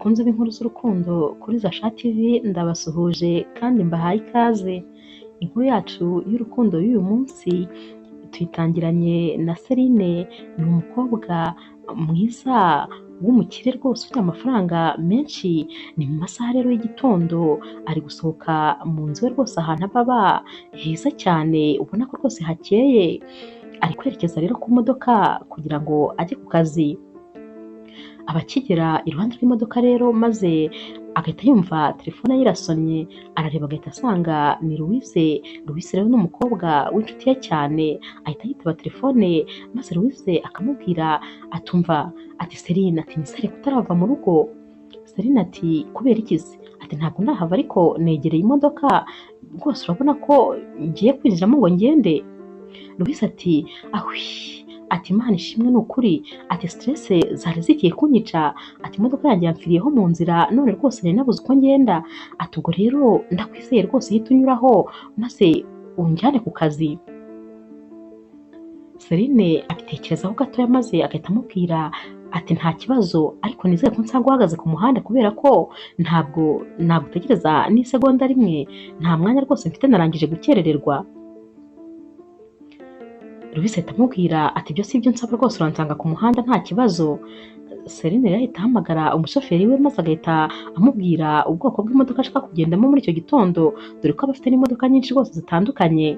Bakunzi b'inkuru z'urukundo kuri Zasha TV ndabasuhuje kandi mbahaye ikaze. Inkuru yacu y'urukundo y'uyu munsi tuyitangiranye na Celine, ni umukobwa mwiza w'umukire rwose ufite amafaranga menshi. Ni mu masaha rero y'igitondo, ari gusohoka mu nzu we rwose ahantu aba aba heza cyane, ubona ko rwose hakeye. Ari kwerekeza rero ku modoka kugira ngo ajye ku kazi. Aba akigera iruhande rw'imodoka rero, maze agahita yumva telefone ye irasonnye, arareba agahita asanga ni Louise. Louise rero ni umukobwa w'inshuti ye cyane, ahita yitaba telefone maze Louise akamubwira atumva ati Celine, ati nizere ko utarava mu rugo. Celine ati kubera iki se? Ati ntabwo ndahava ariko negereye imodoka rwose, urabona ko ngiye kwinjiramo ngo ngende. Louise ati ahwi, ati Imana ishimwe ni ukuri, ati stress zari zigiye kunyica, ati imodoka yanjye yampfiriyeho mu nzira none rwose nari nabuze uko ngenda, ati ubwo rero ndakwizeye rwose uhite unyuraho maze unjyane ku kazi. Celine abitekerezaho gatoya maze agahita amubwira ati nta kibazo, ariko nizere ko nsanga uhagaze ku muhanda kubera ko ntabwo nagutegereza n'isegonda rimwe, nta mwanya rwose mfite narangije gukerererwa. Louise ahita amubwira ati ibyo si ibyo nsaba rwose, uransanga ku muhanda nta kibazo. Celine rero ahita ahamagara umushoferi we maze agahita amubwira ubwoko bw'imodoka ashaka kugendamo muri icyo gitondo, dore ko aba afite n'imodoka nyinshi rwose zitandukanye.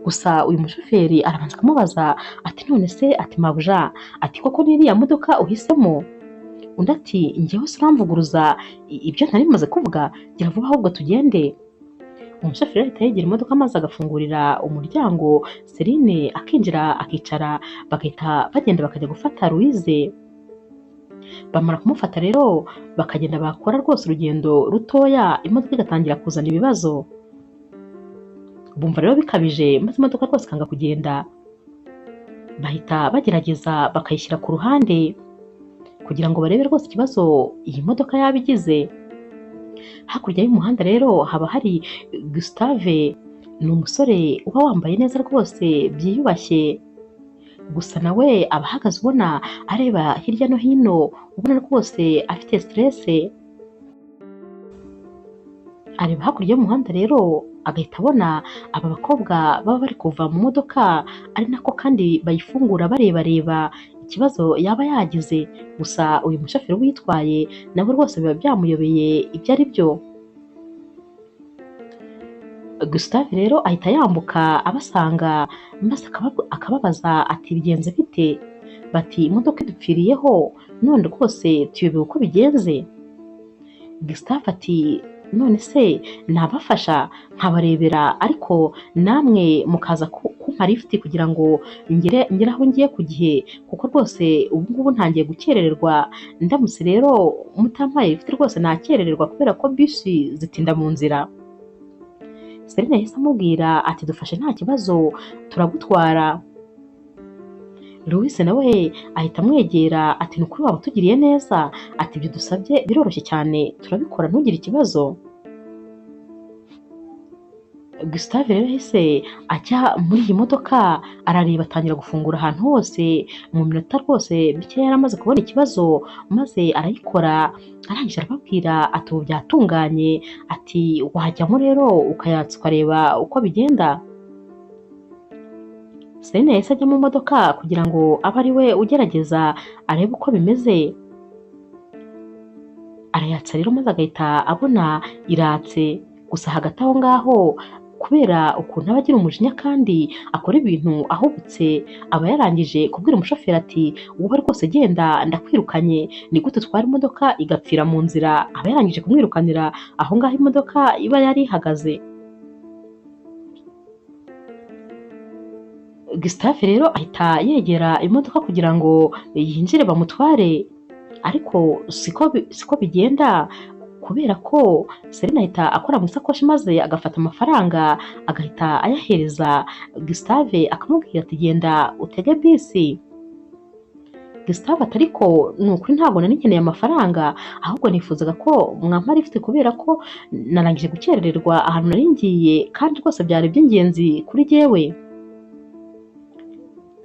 Gusa uyu mushoferi arabanza akamubaza ati none se, ati mabuja, ati koko n'iriya modoka uhisemo? Undi ati njyewe se uramvuguruza ibyo ntari maze kuvuga, gira vuba ahubwo tugende. Umushoferi ahita yegera imodoka maze agafungurira umuryango Celine akinjira akicara, bagahita bagenda bakajya gufata Louise. Bamara kumufata rero bakagenda bakora rwose urugendo rutoya, imodoka igatangira kuzana ibibazo. Bumva rero bikabije maze imodoka rwose ikanga kugenda, bahita bagerageza bakayishyira ku ruhande kugira ngo barebe rwose ikibazo iyi modoka yaba igize. Hakurya y'umuhanda rero haba hari Gustave, ni umusore uba wambaye neza rwose byiyubashye, gusa nawe aba ahagaze ubona areba hirya no hino, ubona rwose afite stress. Areba hakurya y'umuhanda rero agahita abona aba bakobwa baba bari kuva mu modoka, ari nako kandi bayifungura barebareba ikibazo yaba yagize. Gusa uyu mushoferi uba uyitwaye nawe rwose biba byamuyobeye ibyo ari byo. Gustave rero ahita yambuka abasanga maze akababaza ati bigenze bite? Bati imodoka idupfiriyeho none rwose tuyobewe uko bigenze. Gustave ati none se nabafasha nkabarebera, ariko namwe mukaza kumpa lift kugira ngo ngere aho ngiye ku gihe, kuko rwose ubu ngubu ntangiye gukerererwa, ndamutse rero mutampaye lift rwose nakerererwa kubera ko bisi zitinda mu nzira. Celine yahise amubwira ati dufashe nta kibazo turagutwara. Louise nawe ahita amwegera ati ni ukuri waba utugiriye neza, ati ibyo dusabye biroroshye cyane turabikora ntugire ikibazo. Gustave rero yahise ajya muri iyi modoka arareba, atangira gufungura ahantu hose, mu minota rwose mike yari amaze kubona ikibazo maze arayikora, arangije arababwira ati ubu byatunganye, ati wajyamo rero ukayatsa ukareba uko bigenda. Celine yahise ajya mu modoka kugira ngo abe ari we ugerageza arebe uko bimeze. Arayatsa rero maze agahita abona iratse. Gusa hagati aho ngaho kubera ukuntu aba agira umujinya kandi akora ibintu ahubutse, aba yarangije kubwira umushoferi ati wowe rwose genda ndakwirukanye, ni gute utwara imodoka igapfira mu nzira? Aba yarangije kumwirukanira aho ngaho imodoka iba yari ihagaze. Gustave rero ahita yegera imodoka kugira ngo yinjire bamutware, ariko siko bigenda kubera ko Celine ahita akora mu isakoshi maze agafata amafaranga agahita ayahereza Gustave akamubwira ati genda utege bisi. Gustave ati ariko ni ukuri ntabwo nari nkeneye amafaranga, ahubwo nifuzaga ko mwampa lift kubera ko narangije gukerererwa ahantu nari ngiye kandi rwose byari iby'ingenzi kuri jyewe.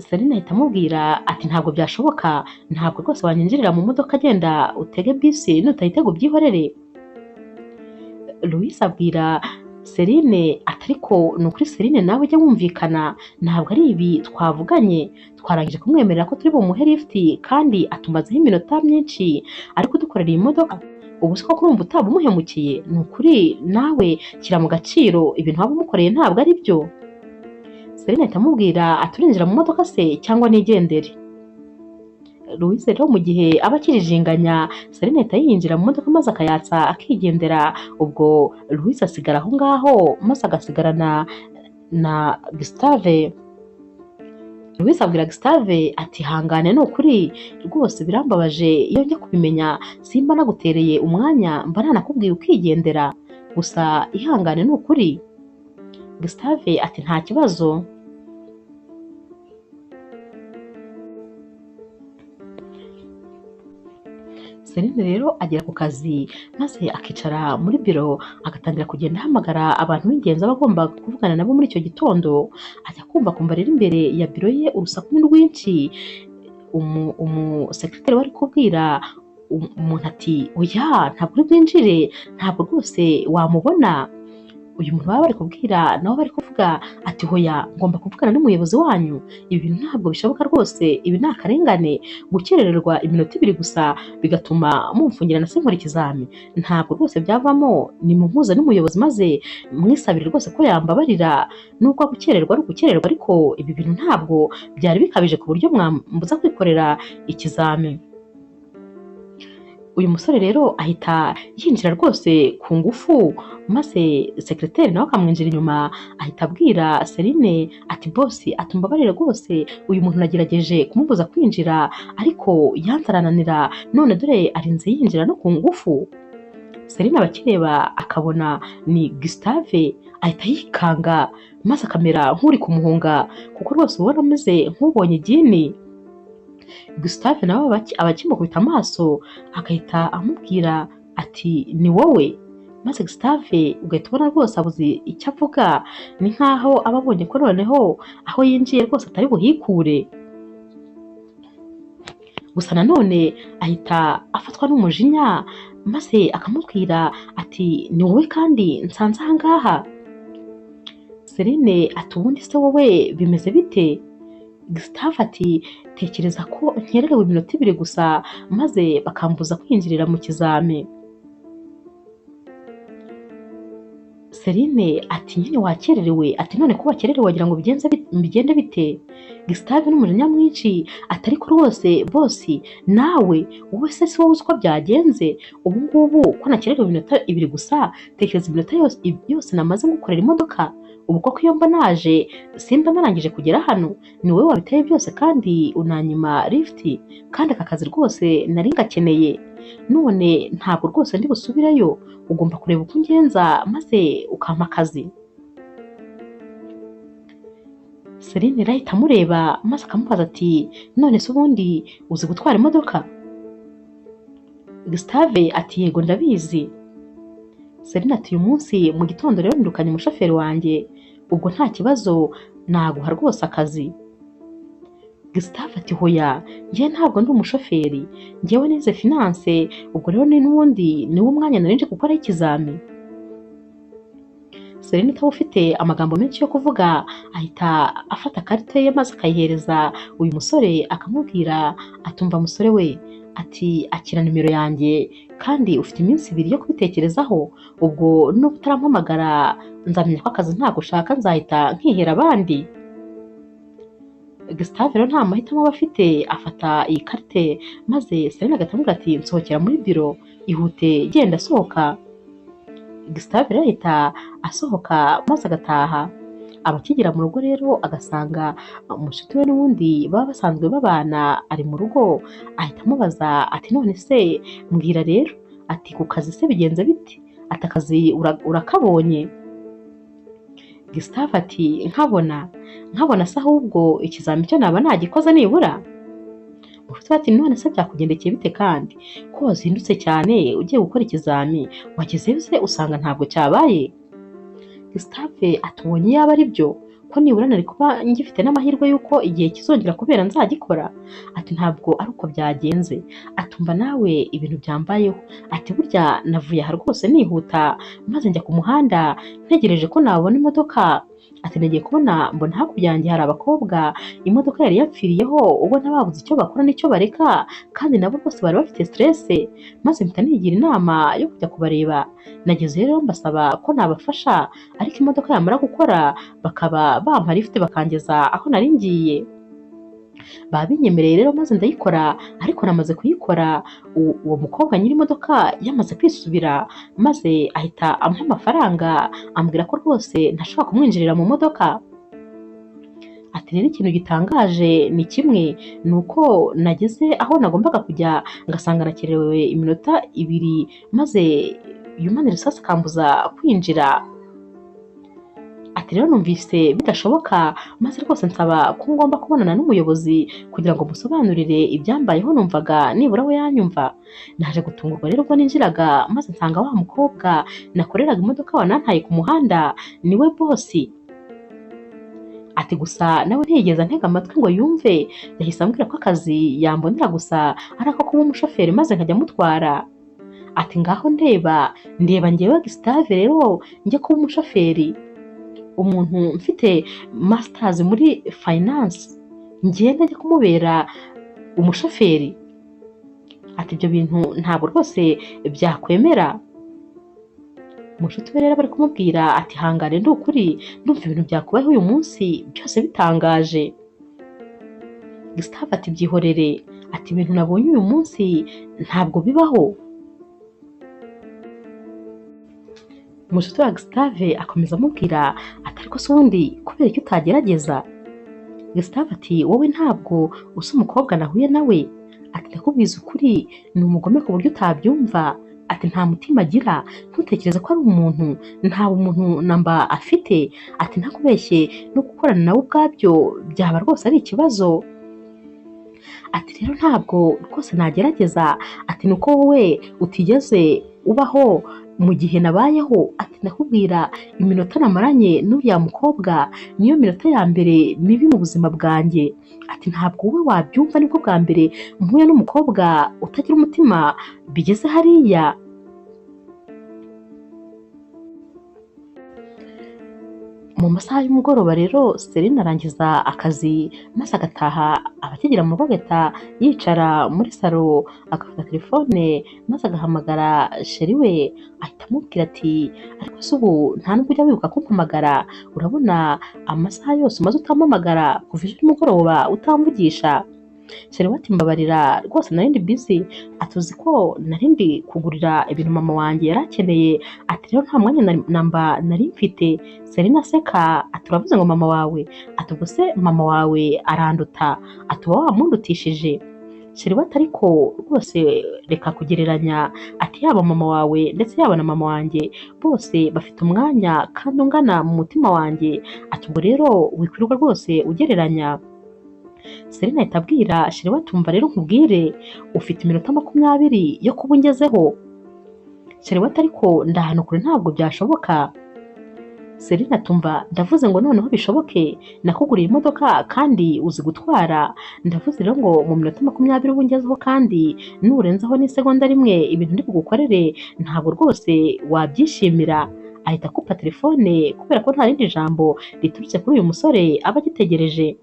Celine ahita amubwira ati ntabwo byashoboka, ntabwo rwose wanyinjirira mu modoka, agenda utege bisi, nutayitega ubyihorere. Louise abwira Celine ati ariko ni ukuri Celine nawe ujya wumvikana, ntabwo ari ibi twavuganye, twarangije kumwemerera ko turi bumuhe lift kandi atumazeho iminota myinshi ari kudukorera iyi modoka, ubu se koko urumva utaba umuhemukiye? Ni ukuri nawe shyira mu gaciro, ibintu waba umukoreye ntabwo ari byo. Celine ahita amubwira ati urinjira mu modoka se cyangwa nigendere? Louise rero mu gihe aba akirijinganya, Celine ahita yinjira mu modoka maze akayatsa akigendera. Ubwo Louise asigara aho ngaho maze agasigarana na Gustave. Louise abwira Gustave ati hangane, ni ukuri rwose birambabaje, iyo njya kubimenya simba nagutereye umwanya, mba nanakubwiye ukigendera, gusa ihangane ni ukuri. Gustave ati nta kibazo. Celine rero agera ku kazi maze akicara muri biro, agatangira kugenda ahamagara abantu b'ingenzi aba agomba kuvugana nabo muri icyo gitondo. Ajya kumva akumva rero imbere ya biro ye urusaku ni rwinshi. Umusekiroteri wari kubwira umuntu ati oya ntabwo uri bwinjire, ntabwo rwose wamubona. Uyu muntu baba bari kubwira nabo bari kuvuga ati hoya ngomba kuvugana n'umuyobozi wanyu, ibi bintu ntabwo bishoboka rwose, ibi ni akarengane, gukerererwa iminota ibiri gusa bigatuma mumfungirana sinkora ikizami, ntabwo rwose byavamo, nimumpuze n'umuyobozi maze mwisabire rwose ko yambabarira, nubwo gukererwa ari ugukererwa ariko ibi bintu ntabwo byari bikabije ku buryo mwambuza kwikorera ikizami. Uyu musore rero ahita yinjira rwose ku ngufu, maze sekreteri nawe akamwinjira inyuma, ahita abwira Celine ati bosi, ati mbabarire rwose, uyu muntu nagerageje kumubuza kwinjira ariko yanze arananira, none dore arinze yinjira no ku ngufu. Celine abakireba akabona ni Gustave, ahita yikanga maze akamera nk'uri kumuhunga, kuko rwose ubona ameze nk'ubonye igini. Gustave nawe abakimukubita amaso agahita amubwira ati ni wowe, maze Gustave ugahita ubona rwose abuze icyo avuga, ni nkaho aba abonye ko noneho aho yinjiye rwose atari buhikure. Gusa nanone ahita afatwa n'umujinya maze akamubwira ati ni wowe kandi nsanze aha ngaha. Celine ati ubundi se wowe bimeze bite? Gustave ati tekereza ko nkererewe iminota ibiri gusa maze bakambuza kwinjirira mu kizami. Celine ati nyine wakererewe, ati none ko wakererewe wagira ngo bigende bite? Gustave n'umujinya mwinshi ati ariko rwose bosi nawe wowe se si wowe uzi uko byagenze, ubu ngubu ko nakererewe iminota ibiri gusa, tekereza iminota yose namaze ngukorera imodoka, ubu koko iyo mba naje simba narangije kugera hano, ni wowe wabiteye byose kandi unanyima lift, kandi aka kazi rwose nari ngakeneye, none ntabwo rwose ndi busubireyo, ugomba kureba uko ungenza maze ukampa akazi. Celine ahita amureba maze akamubaza ati none se ubundi uzi gutwara imodoka? Gustave ati yego ndabizi. Celine ati uyu munsi mu gitondo rero nirukanye umushoferi wanjye, ubwo nta kibazo naguha rwose akazi. Gustave ati hoya njye ntabwo ndi umushoferi, njyewe nize finance, ubwo rero ni n'ubundi niwo mwanya nari nje gukora ikizami. Celine utaba ufite amagambo menshi yo kuvuga ahita afata karite ye maze akayihereza uyu musore akamubwira atumva musore we, ati akira nimero yanjye kandi ufite iminsi ibiri yo kubitekerezaho, ubwo nuba utarampamagara nzamenya ko akazi ntabwo ushaka nzahita nkihera abandi. Gustave rero nta mahitamo aba afite, afata iyi karite maze Celine agahita amubwira ati nsohokera muri biro, ihute genda sohoka. Gustave rero ahita asohoka maze agataha. Abakigera mu rugo rero agasanga umushuti we n'ubundi baba basanzwe babana ari mu rugo, ahita amubaza ati none se mbwira rero, ati ku kazi se bigenze bite? Ati akazi urakabonye? Gustave ati nkabona se ahubwo ikizami cyo naba nagikoze nibura. Umushuti we ati none se byakugendekeye bite kandi ko wazindutse cyane ugiye gukora ikizami, wagezeyo se usanga ntabwo cyabaye? Gustave ati ubonye yaba ari byo, Ko nibura nari kuba ngifite n'amahirwe y'uko igihe kizongera kubera nzagikora. Ati ntabwo ari uko byagenze. Atumva nawe ibintu byambayeho. Ati burya navuye aha rwose nihuta maze njya ku muhanda ntegereje ko nabona imodoka. Ati nagiye kubona mbona hakurya yanjye hari abakobwa imodoka yari yapfiriyeho, ubona babuze icyo bakora n'icyo bareka, kandi nabo rwose bari bafite stress, maze mpita nigira inama yo kujya kubareba. Nageze rero mbasaba ko nabafasha, ariko imodoka yamara gukora bakaba bampa lift bakangeza aho nari ngiye. Babinyemereye rero maze ndayikora, ariko namaze kuyikora uwo mukobwa nyiri imodoka yamaze kwisubira, maze ahita amuha amafaranga ambwira ko rwose ntashobora kumwinjirira mu modoka. Ati rero ikintu gitangaje ni kimwe, ni uko nageze aho nagombaga kujya ngasanga nakerewe iminota 2, maze human resource akambuza kwinjira. Ati rero numvise bidashoboka, maze rwose nsaba ko ngomba kubonana n'umuyobozi kugira ngo musobanurire ibyambayeho, numvaga nibura we yanyumva. Naje gutungurwa rero ubwo ninjiraga, maze nsanga wa mukobwa nakoreraga imodoka wanantaye ku muhanda niwe bosi. Ati gusa nawe ntiyigeze antega amatwi ngo yumve, yahise ambwira ko akazi yambonera gusa ari ako kuba umushoferi maze nkajya mutwara. Ati ngaho ndeba ndeba njyewe Gustave rero njye kuba umushoferi, umuntu mfite masters muri finance, ngenda njya kumubera umushoferi. Ati ibyo bintu ntabwo rwose byakwemera. Mushuti we rero bari kumubwira ati hangane ndi ukuri, ndumva ibintu byakubayeho uyu munsi byose bitangaje. Gustave ati byihorere, ati ibintu nabonye uyu munsi ntabwo bibaho. Mushuti wa Gustave akomeza amubwira ati ariko se ubundi kubera icyo utagerageza? Gustave ati wowe ntabwo usa umukobwa nahuye nawe. Ati ndakubwiza ukuri ni umugome ku buryo utabyumva. Ati nta mutima agira, ntutekereze ko ari umuntu, nta umuntu namba afite. Ati ntakubeshye no gukorana nawe ubwabyo byaba rwose ari ikibazo. Ati rero ntabwo rwose nagerageza. Ati nuko wowe utigeze ubaho mu gihe nabayeho. Ati ndakubwira iminota namaranye n'uriya mukobwa niyo minota ya mbere mibi mu buzima bwanjye. Ati ntabwo wowe wabyumva, nibwo bwa mbere mpuye n'umukobwa utagira umutima bigeze hariya. Mu masaha y'umugoroba rero Celine arangiza akazi maze agataha, abakigera mu rugo agahita yicara muri salo agafata telefone maze agahamagara sheri we, ahita amubwira ati ariko se ubu nta nubwo ujya wibuka kumpamagara, urabona amasaha yose umaze utampamagara kuva ejo nimugoroba utamvugisha. Sheri we ati mbabarira rwose nari ndi busy, ati uzi ko nari ndi kugurira ibintu mama wanjye yari akeneye, ati rero nta mwanya namba nari mfite. Celine aseka ati uravuze ngo mama wawe, ati ubwo se mama wawe aranduta, ati uba wamundutishije. Sheri we ati ariko rwose reka kugereranya, ati yaba mama wawe ndetse yaba na mama wanjye bose bafite umwanya kandi ungana mu mutima wanjye, ati ubwo rero wikwirirwa rwose ugereranya. Celine ahita abwira Sheri we ati umva rero nkubwire, ufite iminota 20 yo kuba ungezeho. Sheri we ati ariko ndahano kure ntabwo byashoboka. Celine atumva ndavuze ngo noneho bishoboke, nakuguriye imodoka kandi uzi gutwara, ndavuze rero ngo mu minota 20 ubu ungezeho kandi nurenzaho n'isegonda rimwe ibintu ndi bugukorere ntabwo rwose wabyishimira. Ahita akupa telefone kubera ko nta rindi jambo riturutse kuri uyu musore aba agitegereje.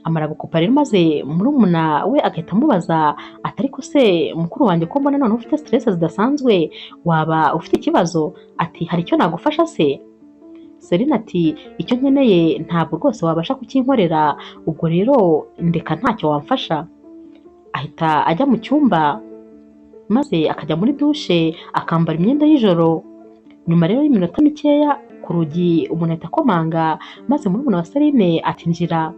Amara gukupa rero maze murumuna we agahita amubaza ati ariko se mukuru wanjye ko mbona noneho ufite stress zidasanzwe, waba ufite ikibazo? Ati hari icyo nagufasha se? Celine ati icyo nkeneye ntabwo rwose wabasha kukinkorera, ubwo rero ndeka ntacyo wamfasha. Ahita ajya mu cyumba maze akajya muri dushe akambara imyenda y'ijoro. Nyuma rero y'iminota mikeya ku rugi umuntu ahita akomanga, maze murumuna wa Celine ati njira.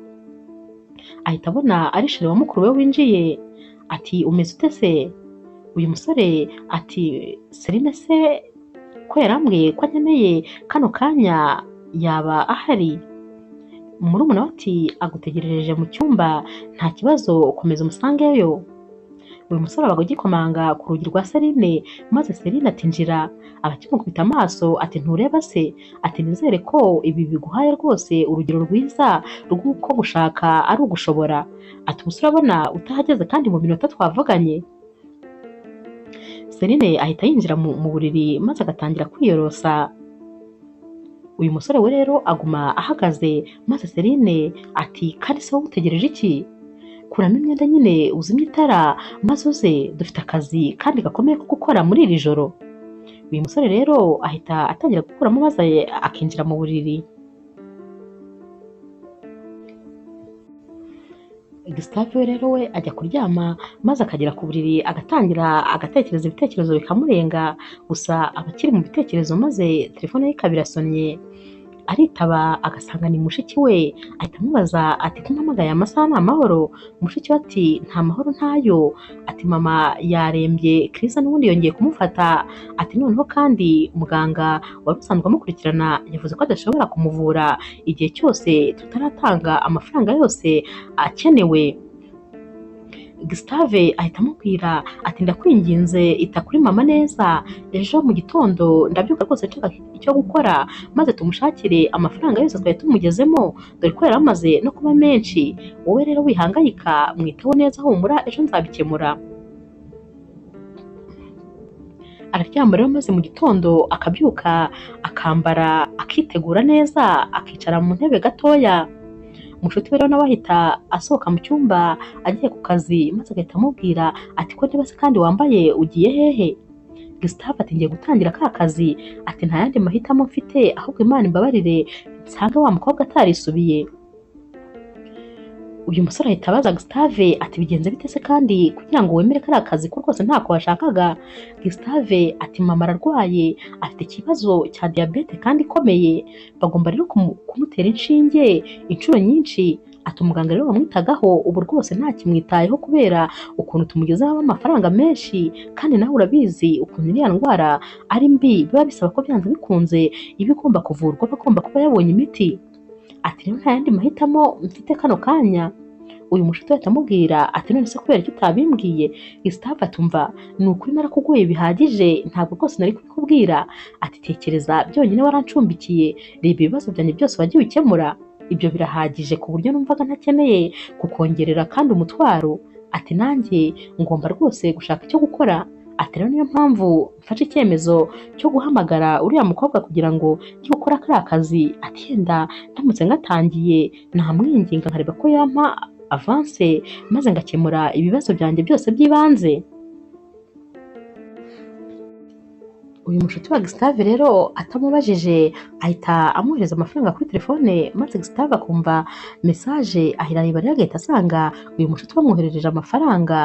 Ahita abona ari Sheri wa mukuru we winjiye, ati umeze ute se? Uyu musore ati Celine se ko yarambwiye ko ankeneye kano kanya yaba ahari? Murumuna we ati agutegerereje mu cyumba nta kibazo komeza umusangeyo. Uyu musore aba agikomanga ku rugi rwa Celine, maze Celine ati injira. Abakimukubita amaso ati ntureba se? Ati nizere ko ibi biguhaye rwose urugero rwiza rw'uko gushaka ari ugushobora. Ati ubuse urabona utahageze kandi mu minota twavuganye. Celine ahita yinjira mu buriri maze agatangira kwiyorosa. Uyu musore we rero aguma ahagaze, maze Celine ati kandi se wowe utegereje iki? Kuramo imyenda nyine uzimye itara maze uze, dufite akazi kandi gakomeye ko gukora muri iri joro. Uyu musore rero ahita atangira gukuramo maze akinjira mu buriri. Gustave we rero we ajya kuryama maze akagera ku buriri agatangira agatekereza ibitekerezo bikamurenga, gusa aba akiri mu bitekerezo maze telefone ye ikaba irasonnye. Aritaba agasanga ni mushiki we, ahita amubaza ati ko umpamagaye amasaha ni amahoro? Mushiki we ati nta mahoro ntayo, ati mama yarembye Kirisa n'ubundi yongeye kumufata, ati noneho kandi muganga wari usanzwe amukurikirana yavuze ko adashobora kumuvura igihe cyose tutaratanga amafaranga yose akenewe. Gustave ahita amubwira ati ndakwinginze ita kuri mama neza, ejo mu gitondo ndabyuka rwose nshaka icyo gukora maze tumushakire amafaranga yose twari tumugezemo, dore ko yari amaze no kuba menshi. Wowe rero wihangayika, mwiteho neza, humura ejo nzabikemura. Araryama rero maze mu gitondo akabyuka akambara akitegura neza akicara mu ntebe gatoya. Mushuti we rero nawe ahita asohoka mu cyumba agiye ku kazi, maze agahita amubwira ati ko niba se kandi wambaye ugiye hehe? Gustave ati ngiye gutangira ka kazi, ati nta yandi mahitamo mfite ahubwo Imana imbabarire nsange wa mukobwa atarisubiye. Uyu musore ahita abaza Gustave ati bigenze bite se kandi kugira ngo wemere kariya kazi ko rwose ntako washakaga? Gustave ati mama ararwaye afite ikibazo cya diyabete kandi ikomeye, bagomba rero kumutera inshinge inshuro nyinshi. Ati umuganga rero wamwitagaho ubu rwose ntakimwitayeho kubera ukuntu tumugezaho amafaranga menshi, kandi nawe urabizi ukuntu iriya ndwara ari mbi, biba bisaba ko byanze bikunze iba igomba kuvurwa, aba agomba kuba yabonye imiti. Ati rero nta yandi mahitamo mfite kano kanya. Uyu mushuti ahita amubwira ati none se kubera icyo utabimbwiye? Gustave atumva ni ukuri narakugoye bihagije, ntabwo rwose nari kubikubwira. Ati tekereza byonyine warancumbikiye, reba ibibazo byanjye byose wagiye ukemura, ibyo birahagije ku buryo numvaga ntakeneye kukongerera kandi umutwaro. Ati nanjye ngomba rwose gushaka icyo gukora. Ati rero niyo mpamvu mfashe icyemezo cyo guhamagara uriya mukobwa kugira ngo njye gukora kariya kazi. Ati yenda ndamutse ngatangiye namwinginga nkareba ko yampa avanse maze ngakemura ibibazo byanjye byose by'ibanze. Uyu mushuti wa Gustave rero atamubajije ahita amwohereza amafaranga kuri telefone, maze Gustave akumva message ahirareba rero agahita asanga uyu mushuti wamwoherereje amafaranga.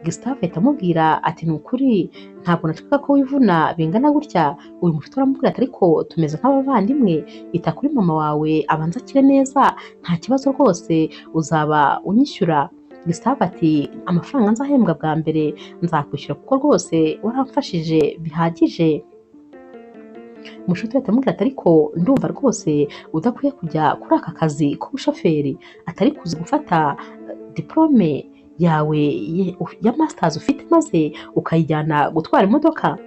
Gustave ahita amubwira ati ni ukuri ntabwo nashakaga ko wivuna bingana gutya. Uyu mushuti aramubwira ati ariko tumeze nk'abavandimwe, ita kuri mama wawe abanze akire neza, nta kibazo rwose uzaba unyishyura. Gustave ati amafaranga nzahembwa bwa mbere nzakwishyura kuko rwose waramfashije bihagije. Mushuti ahita amubwira ati ariko ndumva rwose udakwiye kujya kuri aka kazi k'ubushoferi, atari kuza gufata diplome yawe ya masters ufite maze ukayijyana gutwara imodoka.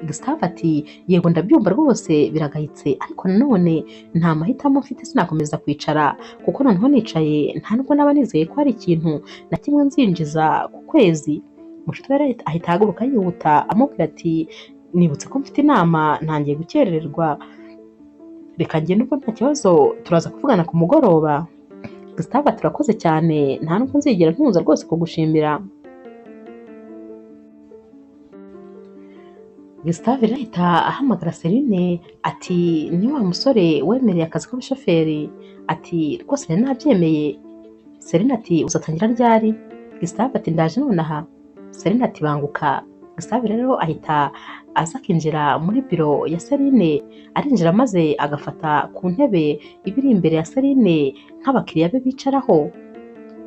Gustave ati yego ndabyumva rwose biragayitse, ariko nanone nta mahitamo mfite, sinakomeza kwicara kuko noneho nicaye nta nubwo naba nizeye ko hari ikintu na kimwe nzinjiza ku kwezi. Mushuti we ahita ahaguruka yihuta amubwira ati nibutse ko mfite inama ntangiye gukerererwa, reka ngende ubwo nta kibazo turaza kuvugana ku mugoroba. Gustave ati urakoze cyane, nta nubwo nzigera ntuza rwose kugushimira. Gustave rero ahita ahamagara Celine ati ni wa musore wemereye akazi k'ubushoferi? Ati rwose nari nabyemeye. Celine ati uzatangira ryari? Gustave ati ndaje nonaha. Celine ati banguka. Gustave rero ahita aza akinjira muri biro ya Celine, arinjira maze agafata ku ntebe iba iri imbere ya Celine nk'abakiriya be bicaraho.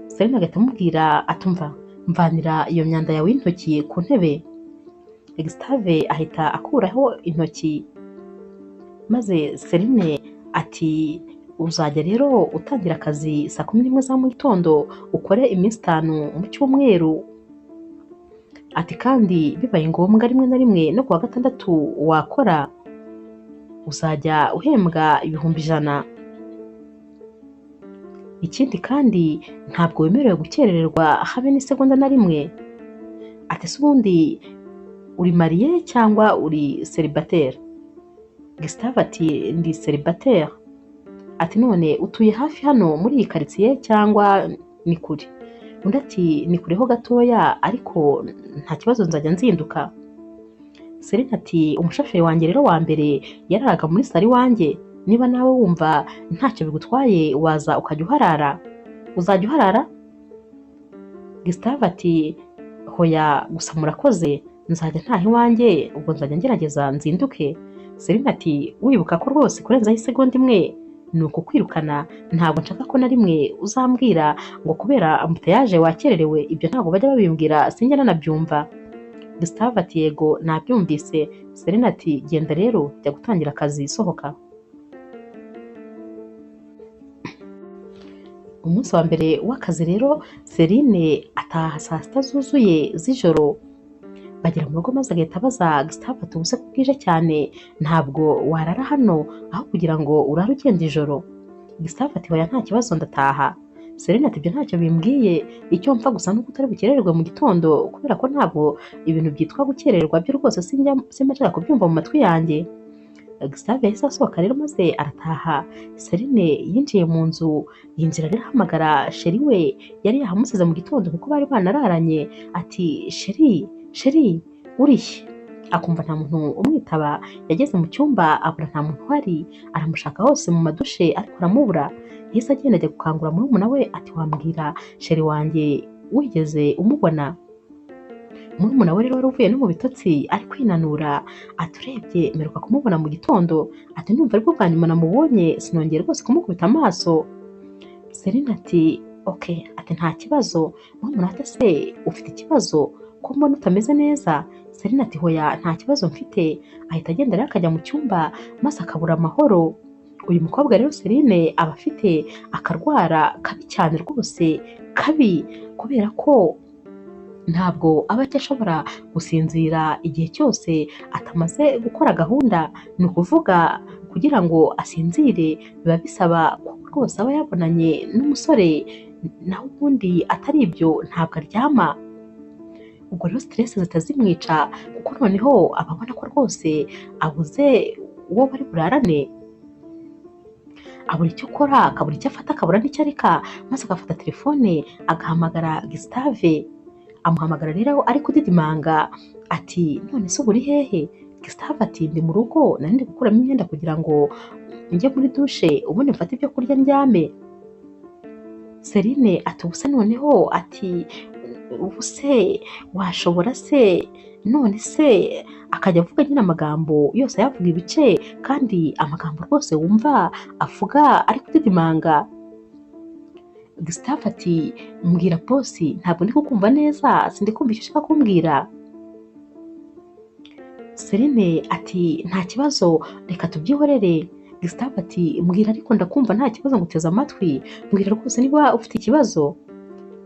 Celine agahita amubwira atumva mvanira iyo myanda yawe y'intoki ku ntebe. Gustave ahita akuraho intoki maze Celine ati uzajya rero utangira akazi saa 11 za mu gitondo ukore iminsi 5 mu cyumweru. Ati kandi bibaye ngombwa rimwe na rimwe no kuwa gatandatu wakora, uzajya uhembwa 100,000. Ikindi kandi ntabwo wemerewe gukerererwa habe n'isegonda na rimwe. Ati se ubundi uri mariye cyangwa uri célibataire? Gustave ati ndi célibataire. Ati none utuye hafi hano muri iyi karitsiye cyangwa ni kure? Undi ati ni kure ho gatoya ariko nta kibazo nzajya nzinduka. Serine ati umushoferi wanjye rero wa mbere yararaga muri sari wanjye, niba nawe wumva ntacyo bigutwaye waza ukajya uharara. Uzajya uharara? Gustave ati hoya gusa murakoze, nzajya ntaha iwanjye, ubwo nzajya ngerageza nzinduke. Serine ati wibuka ko rwose kurenzaho isegonda imwe ni ukukwirukana, ntabwo nshaka ko na rimwe uzambwira ngo kubera ambutayaje wakererewe, ibyo ntabwo bajya babimbwira sinjya nanabyumva. Gustave ati yego nabyumvise. Serine ati genda rero jya gutangira akazi, sohoka. Umunsi wa mbere w'akazi rero Serine ataha saa 6 zuzuye z'ijoro. Bagera mu rugo maze agahita abaza Gustave ati ubuse ko bwije cyane ntabwo warara hano aho kugira ngo urare ugenda ijoro? Gustave ati hoya nta kibazo ndataha. Serine ati ibyo ntacyo bimbwiye, icyo mpfa gusa nuko utari bukerererwe mu gitondo kubera ko ntabwo ibintu byitwa gukererwa byo rwose simba nshaka kubyumva mu matwi yanjye. Gustave yahise asohoka rero maze arataha. Serine yinjiye mu nzu, yinjira rero ahamagara sheri we yari yahamusize mu gitondo kuko bari banararanye, ati sheri sheri urihe? Akumva nta muntu umwitaba. Yageze mu cyumba abura nta muntu uhari, aramushaka hose mu madushe ariko aramubura. Yahise agenda ajya gukangura murumuna we ati wambwira sheri wanjye wigeze umubona? Murumuna we rero wari uvuye no mu bitotsi ari kwinanura, ati urebye mperuka kumubona mu gitondo, ati ndumva aribwo bwa nyuma namubonye sinongeye rwose kumukubita amaso. Serine ati okay, ati nta kibazo. Murumuna ati se ufite ikibazo ko mbona utameze neza? Serine ati hoya nta kibazo mfite. Ahita agenda rero akajya mu cyumba maze akabura amahoro. Uyu mukobwa rero Serine aba afite akarwara kabi cyane rwose kabi, kubera ko ntabwo aba ashobora gusinzira igihe cyose atamaze gukora gahunda. Ni ukuvuga kugira ngo asinzire biba bisaba ko rwose aba yabonanye n'umusore, naho ubundi atari ibyo ntabwo aryama. Ubwo rero stress zitazimwica kuko noneho aba abona ko rwose abuze uwo bari burarane, abura icyo akora, akabura icyo afata, akabura n'icyo areka, maze agafata telefone agahamagara Gustave. Amuhamagara rero ari kudidimanga ati none se ubu uri hehe? Gustave ati ndi mu rugo, nari ndi gukuramo imyenda kugira ngo njye muri dushe ubundi mfate ibyo kurya ndyame. Serine ati ubuse noneho, ati ubuse washobora se none se? Akajya avuga nyine amagambo yose ayavuga ibice, kandi amagambo rwose wumva avuga ari kudidimanga. Gustave ati mbwira bosi ntabwo ndi kukumva neza, sindi kumva icyo ushaka kumbwira. Serine ati nta kibazo reka tubyihorere. Gustave ati mbwira ariko ndakumva nta kibazo nguteze amatwi, mbwira rwose niba ufite ikibazo.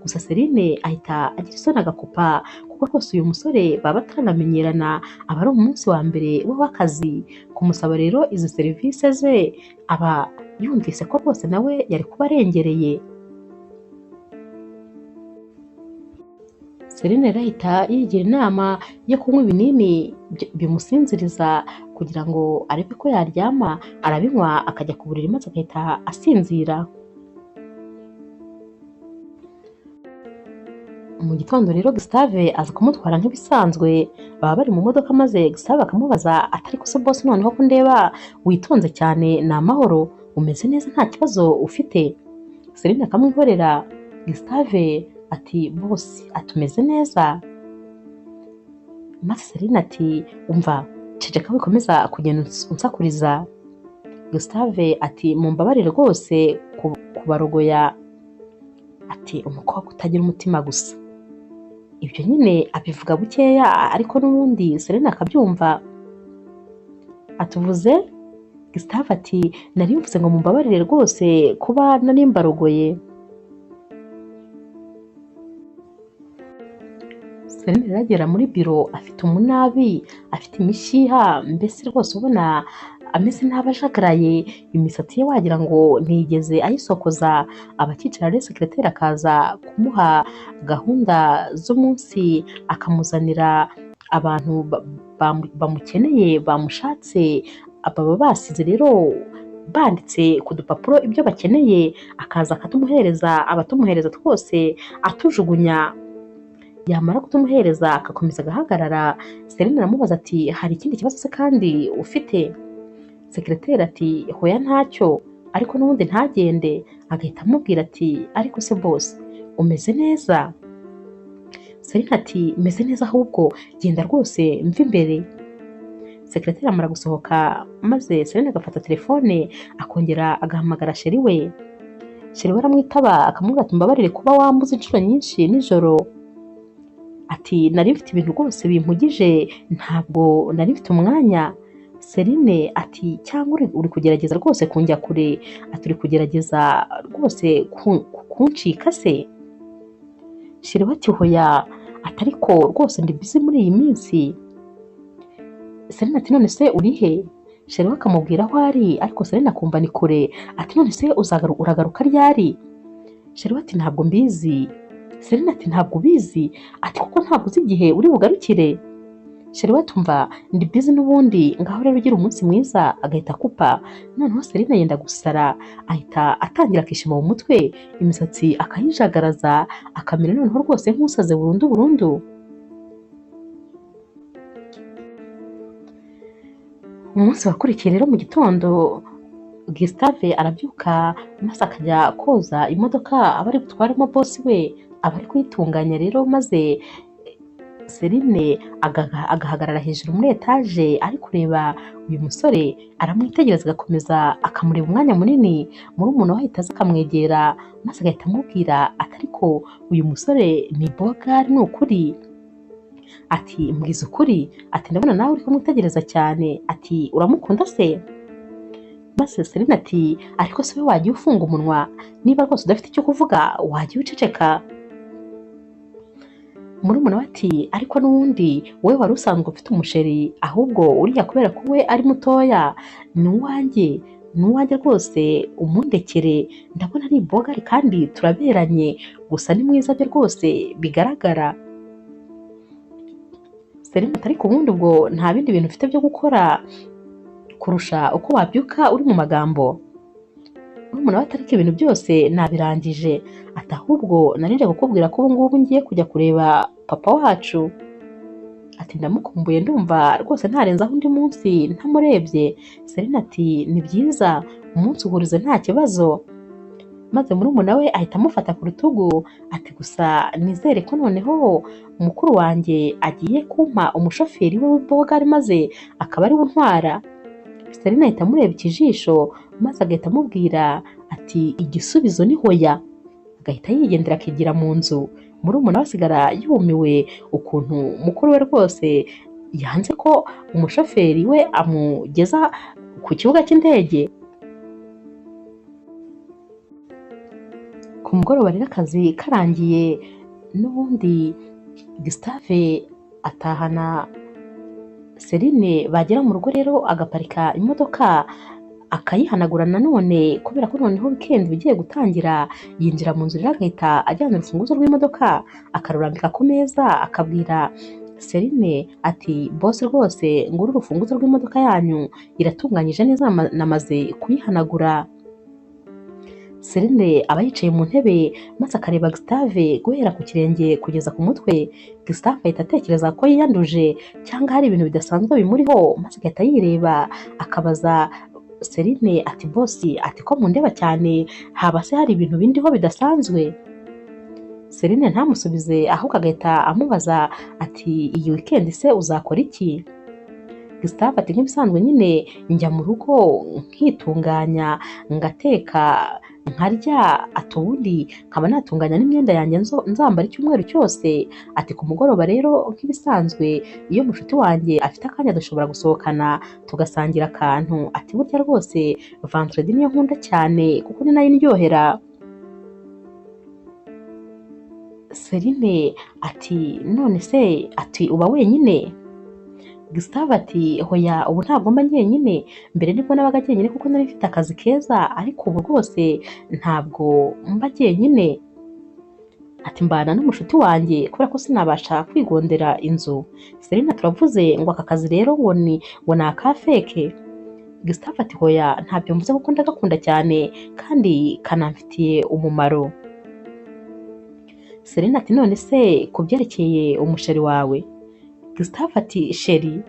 Gusa Serine ahita agira isoni agakupa kuko rwose uyu musore baba bataranamenyerana, aba ari umunsi wa mbere we w'akazi. Kumusaba rero izi serivisi ze aba yumvise ko rwose nawe yari kuba arengereye. Serine rero ahita yigira inama yo kunywa ibinini bimusinziriza kugira ngo arebe ko yaryama, arabinywa akajya ku buriri maze agahita asinzira. Mu gitondo rero Gustave aza kumutwara nk'ibisanzwe, baba bari mu modoka maze Gustave akamubaza ati ariko se boss noneho ko ndeba witonze cyane ni amahoro, umeze neza nta kibazo ufite? Serine akamwihorera. Gustave ati boss atumeze neza. Maze Serine ati umva ceceka wikomeza kugenda unsakuriza. Gustave ati mumbabarire rwose kubarogoya, ati umukobwa utagira umutima gusa. Ibyo nyine abivuga bukeya ariko n'ubundi Serine akabyumva. Atuvuze? Gustave ati nari mvuze ngo mumbabarire rwose kuba nari mbarogoye. Celine rero agera muri biro afite umunabi, afite imishiha, mbese rwose ubona ameze nabi ajagaraye, imisatsi ye wagira ngo ntiyigeze ayisokoza. Abakicara rero sekereteri akaza kumuha gahunda z'umunsi, akamuzanira abantu bamukeneye bamushatse, baba basize rero banditse ku dupapuro ibyo bakeneye, akaza akatumuhereza, abatumuhereza twose atujugunya. Yamara kutumuhereza agakomeza agahagarara. Celine aramubaza ati hari ikindi kibazo se kandi ufite? Sekereteri ati hoya ntacyo, ariko n'ubundi ntagende. Agahita amubwira ati ariko se boss umeze neza? Celine ati meze neza, ahubwo genda rwose mva imbere. Sekereteri amara gusohoka, maze Celine agafata telefone akongera agahamagara sheri we. Sheri we aramwitaba akamubwira ati mbabarire kuba wambuze inshuro nyinshi nijoro, ati nari mfite ibintu rwose bimpugije, ntabwo nari mfite umwanya. Celine ati cyangwa uri kugerageza rwose kunjya kure, ati uri kugerageza rwose kuncika se? Sheri we ati hoya, ati ariko rwose ndi busy muri iyi minsi. Celine ati none se uri he? Sheri we akamubwira aho ari, ariko Celine akumva ni kure. Ati none se uragaruka ryari? Sheri we ati ntabwo mbizi. Celine ati ntabwo ubizi? Ati kuko ntabwo uzi igihe uri bugarukire. Sheri we ati ndi busy n'ubundi, ngaho rero ugira umunsi mwiza. Agahita akupa. Noneho Celine yenda gusara, ahita atangira akishima mu mutwe, imisatsi akayijagaraza, akamera noneho rwose nk'usaze burundu burundu. Umunsi wakurikiye rero mu gitondo, Gustave arabyuka maze akajya koza imodoka aba ari butwaremo boss we, aba ari kuyitunganya rero, maze Celine agahagarara hejuru muri etaje ari kureba uyu musore, aramwitegereza agakomeza akamureba umwanya munini. Murumuna we ahita aza akamwegera, maze agahita amubwira ati ariko uyu musore ni bogari ni ukuri? Ati mbwiza ukuri, ati ndabona nawe uri kumwitegereza cyane, ati uramukunda se? Maze Celine ati ariko se we wagiye ufunga umunwa, niba rwose udafite icyo kuvuga wagiye uceceka. Murumuna we ati ariko n'ubundi wowe wari usanzwe ufite umusheri, ahubwo uriya kubera ko we ari mutoya ni uwanjye, ni uwanjye rwose umundekere, ndabona ari bogari kandi turaberanye, gusa ni mwiza bye rwose bigaragara. Celine ati ariko ubundi ubwo nta bindi bintu ufite byo gukora kurusha uko wabyuka uri mu magambo? Murumuna we ati ariko ibintu byose nabirangije, ati ahubwo narinje kukubwira ko ubu ngubu ngiye kujya kureba papa wacu, ati ndamukumbuye ndumva rwose ntarenzaho undi munsi ntamurebye. Celine ati ni byiza, umunsi uhurize nta kibazo. Maze murumuna we ahita amufata ku rutugu ati gusa nizere ko noneho mukuru wanjye agiye kumpa umushoferi we w'ibogari maze akaba ari we untwara. Celine ahita amureba ikijisho maze agahita amubwira ati igisubizo ni hoya, agahita yigendera akigira mu nzu. Murumuna we asigara yumiwe ukuntu mukuru we rwose yanze ko umushoferi we amugeza ku kibuga cy'indege. Ku mugoroba rero akazi karangiye, n'ubundi Gustave atahana Celine, bagera mu rugo rero agaparika imodoka akayihanagura nanone, kubera ko noneho weekend bigiye gutangira. Yinjira mu nzu rero agahita ajyana urufunguzo rw'imodoka akarurambika ku meza, akabwira Celine ati boss rwose nguru urufunguzo rw'imodoka yanyu, iratunganyije neza namaze kuyihanagura. Celine aba yicaye mu ntebe maze akareba Gustave guhera ku kirenge kugeza ku mutwe. Gustave ahita atekereza ko yiyanduje cyangwa hari ibintu bidasanzwe bimuriho, maze agahita yireba akabaza Celine ati boss, ati ko mundeba cyane haba se hari ibintu bindiho bidasanzwe? Celine ntamusubize, ahubwo agahita amubaza ati iyi weekend se uzakora iki? Gustave ati nk'ibisanzwe nyine njya mu rugo nkitunganya, ngateka, nkarya, ati ubundi nkaba natunganya n'imyenda yanjye nzambara icyumweru cyose. Ati ku mugoroba rero nk'ibisanzwe iyo mushuti wanjye afite akanya dushobora gusohokana tugasangira akantu. Ati burya rwose vendredi niyo nkunda cyane kuko ni nayo indyohera. Celine ati none se ati uba wenyine? Gustave ati hoya ubu ntabwo mba njyenyine, mbere nibwo nabaga njyenyine kuko nari mfite akazi keza, ariko ubu rwose ntabwo mba njyenyine. Ati mbana n'umushuti wanjye kubera ko sinabasha kwigondera inzu. Celine turavuze ngo aka kazi rero ngo ni aka feke. Gustave ati hoya ntabyo mvuze kuko ndagakunda cyane kandi kanamfitiye umumaro. Celine ati none se ku byerekeye umusheri wawe? Gustave ati sheri,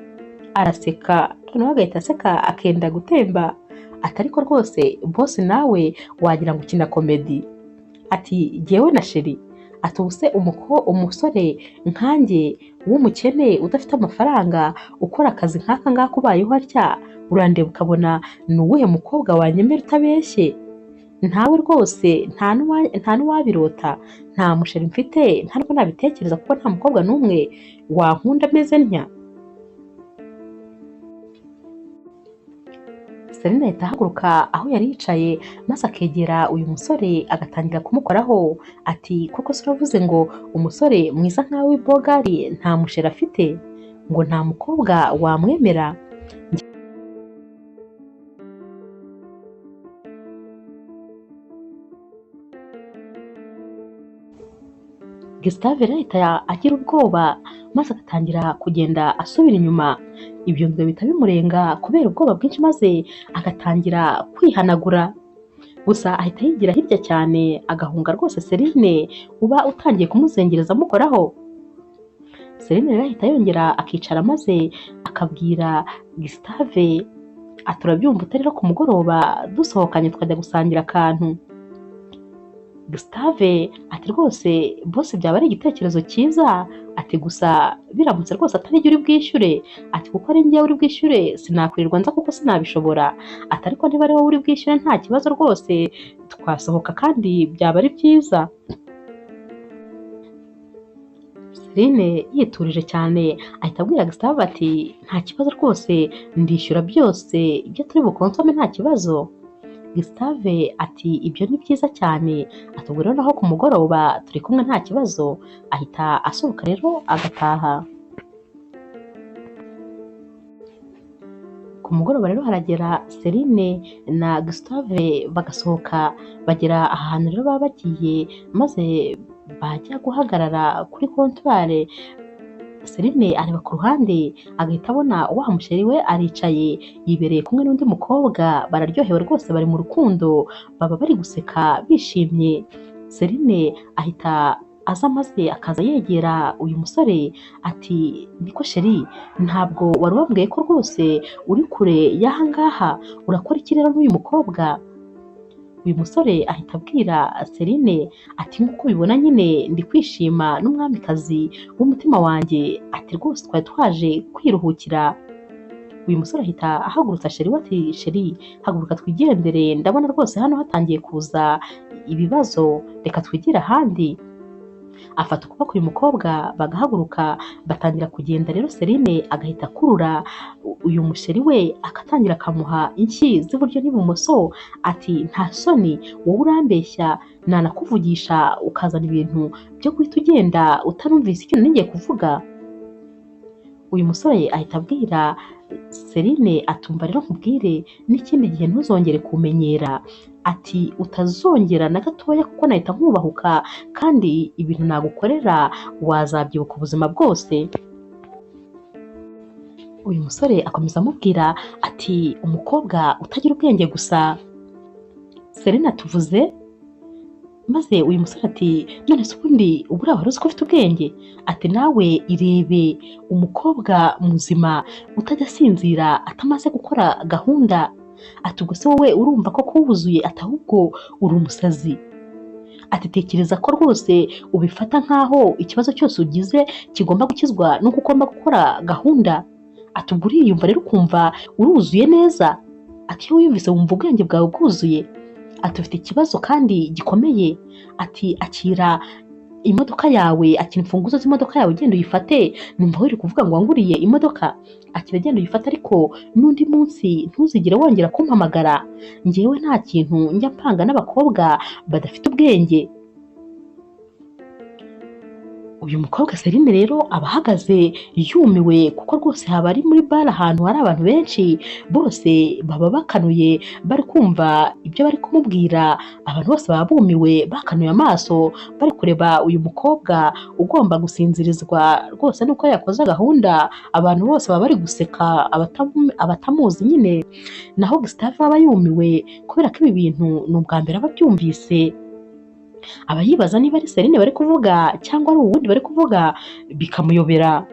araseka noneho agahita aseka akenda gutemba, ati ariko rwose boss nawe wagira ngo ukina komedi. Ati jyewe na sheri? Ati ubu se umusore nkanjye w'umukene udafite amafaranga ukora akazi nk'aka ngaka ubayeho atya, urandeba ukabona ni uwuhe mukobwa wanyemera utabeshye? Ntawe rwose, nta n'uwabirota, nta musheri mfite, nta nubwo nabitekereza kuko nta mukobwa n'umwe wankunda ameze ntya. Celine ahita ahaguruka aho yari yicaye maze akegera uyu musore agatangira kumukoraho, ati koko se uravuze ngo umusore mwiza nkawe w'ibogari nta musheri afite, ngo nta mukobwa wamwemera? Gustave rero ahita agira ubwoba maze agatangira kugenda asubira inyuma, ibyo ngo bihita bimurenga kubera ubwoba bwinshi maze agatangira kwihanagura. Gusa ahita yigira hirya cyane agahunga rwose Celine uba utangiye kumuzengereza amukoraho. Celine rero ahita yongera akicara maze akabwira Gustave ati urabyumva ute rero ku mugoroba dusohokanye tukajya gusangira akantu? Gustave ati rwose bose byaba ari igitekerezo cyiza, ati gusa biramutse rwose atari jye uri bwishyure, ati kuko ari njyewe uri bwishyure sinakwirirwa nza kuko sinabishobora, ati ariko niba ari wowe uri bwishyure nta kibazo rwose twasohoka kandi byaba ari byiza. Celine yiturije cyane ahita abwira Gustave ati nta kibazo rwose ndishyura byose ibyo turi bukonsome nta kibazo. Gustave ati ibyo ni byiza cyane, ati ubwo rero naho ku mugoroba turi kumwe nta kibazo. Ahita asohoka rero agataha. Ku mugoroba rero haragera Celine na Gustave bagasohoka bagera ahantu rero baba bagiye, maze bajya guhagarara kuri kontwari. Celine areba ku ruhande agahita abona wa musheri we aricaye yibereye kumwe n'undi mukobwa, bararyohewe rwose bari mu rukundo, baba bari guseka bishimye. Celine ahita aza maze akaza yegera uyu musore ati niko sheri, ntabwo wari wambwiye ko rwose uri kure y'aha ngaha, urakora iki rero n'uyu mukobwa? Uyu musore ahita abwira Celine ati nk'uko ubibona nyine ndi kwishima n'umwamikazi w'umutima wanjye, ati rwose twari twaje kwiruhukira. Uyu musore ahita ahagurutsa sheri we ati sheri haguruka twigendere, ndabona rwose hano hatangiye kuza ibibazo, reka twigire ahandi. Afata ukuboko uyu mukobwa bagahaguruka batangira kugenda. Rero Celine agahita akurura uyu musheri we akatangira akamuha inshyi z'iburyo n'ibumoso, ati nta soni wowe urambeshya, nanakuvugisha ukazana ibintu byo guhita ugenda utanumvise icyo nari ngiye kuvuga. Uyu musore ahita abwira Celine atumva rero nkubwire n'ikindi gihe ntuzongere kumenyera, ati utazongera na gatoya kuko nahita nkubahuka kandi ibintu nagukorera wazabyibuka ubuzima bwose. Uyu musore akomeza amubwira ati umukobwa utagira ubwenge gusa. Celine atuvuze, maze uyu musore ati none se ubundi ubura wari uzi ko ufite ubwenge? Ati nawe irebe umukobwa muzima utajya asinzira atamaze gukora gahunda, ati ubwo se wowe urumva ko kuwuzuye, ati ahubwo uri umusazi, ati tekereza ko rwose ubifata nkaho ikibazo cyose ugize kigomba gukizwa nuko ugomba gukora gahunda, ati ubwo uriyumva rero ukumva uruzuye neza, ati iyo wiyumvise wumva ubwenge bwawe bwuzuye, ati ufite ikibazo kandi gikomeye, ati akira imodoka yawe, akira imfunguzo z'imodoka yawe genda uyifate, numva wiri kuvuga ngo wanguriye imodoka, akira genda uyifate ariko n'undi munsi ntuzigere wongera kumpamagara, njyewe nta kintu njya mpanga n'abakobwa badafite ubwenge. Uyu mukobwa Celine rero aba ahagaze yumiwe kuko rwose haba ari muri bare ahantu hari abantu benshi, bose baba bakanuye bari kumva ibyo bari kumubwira, abantu bose baba bumiwe bakanuye amaso bari kureba uyu mukobwa ugomba gusinzirizwa rwose nuko yakoze gahunda, abantu bose baba bari guseka abatamuzi nyine. Naho Gustave aba yumiwe kubera ko ibi bintu ni ubwa mbere aba abyumvise, aba yibaza niba ari Celine bari kuvuga cyangwa ari uwundi bari kuvuga bikamuyobera.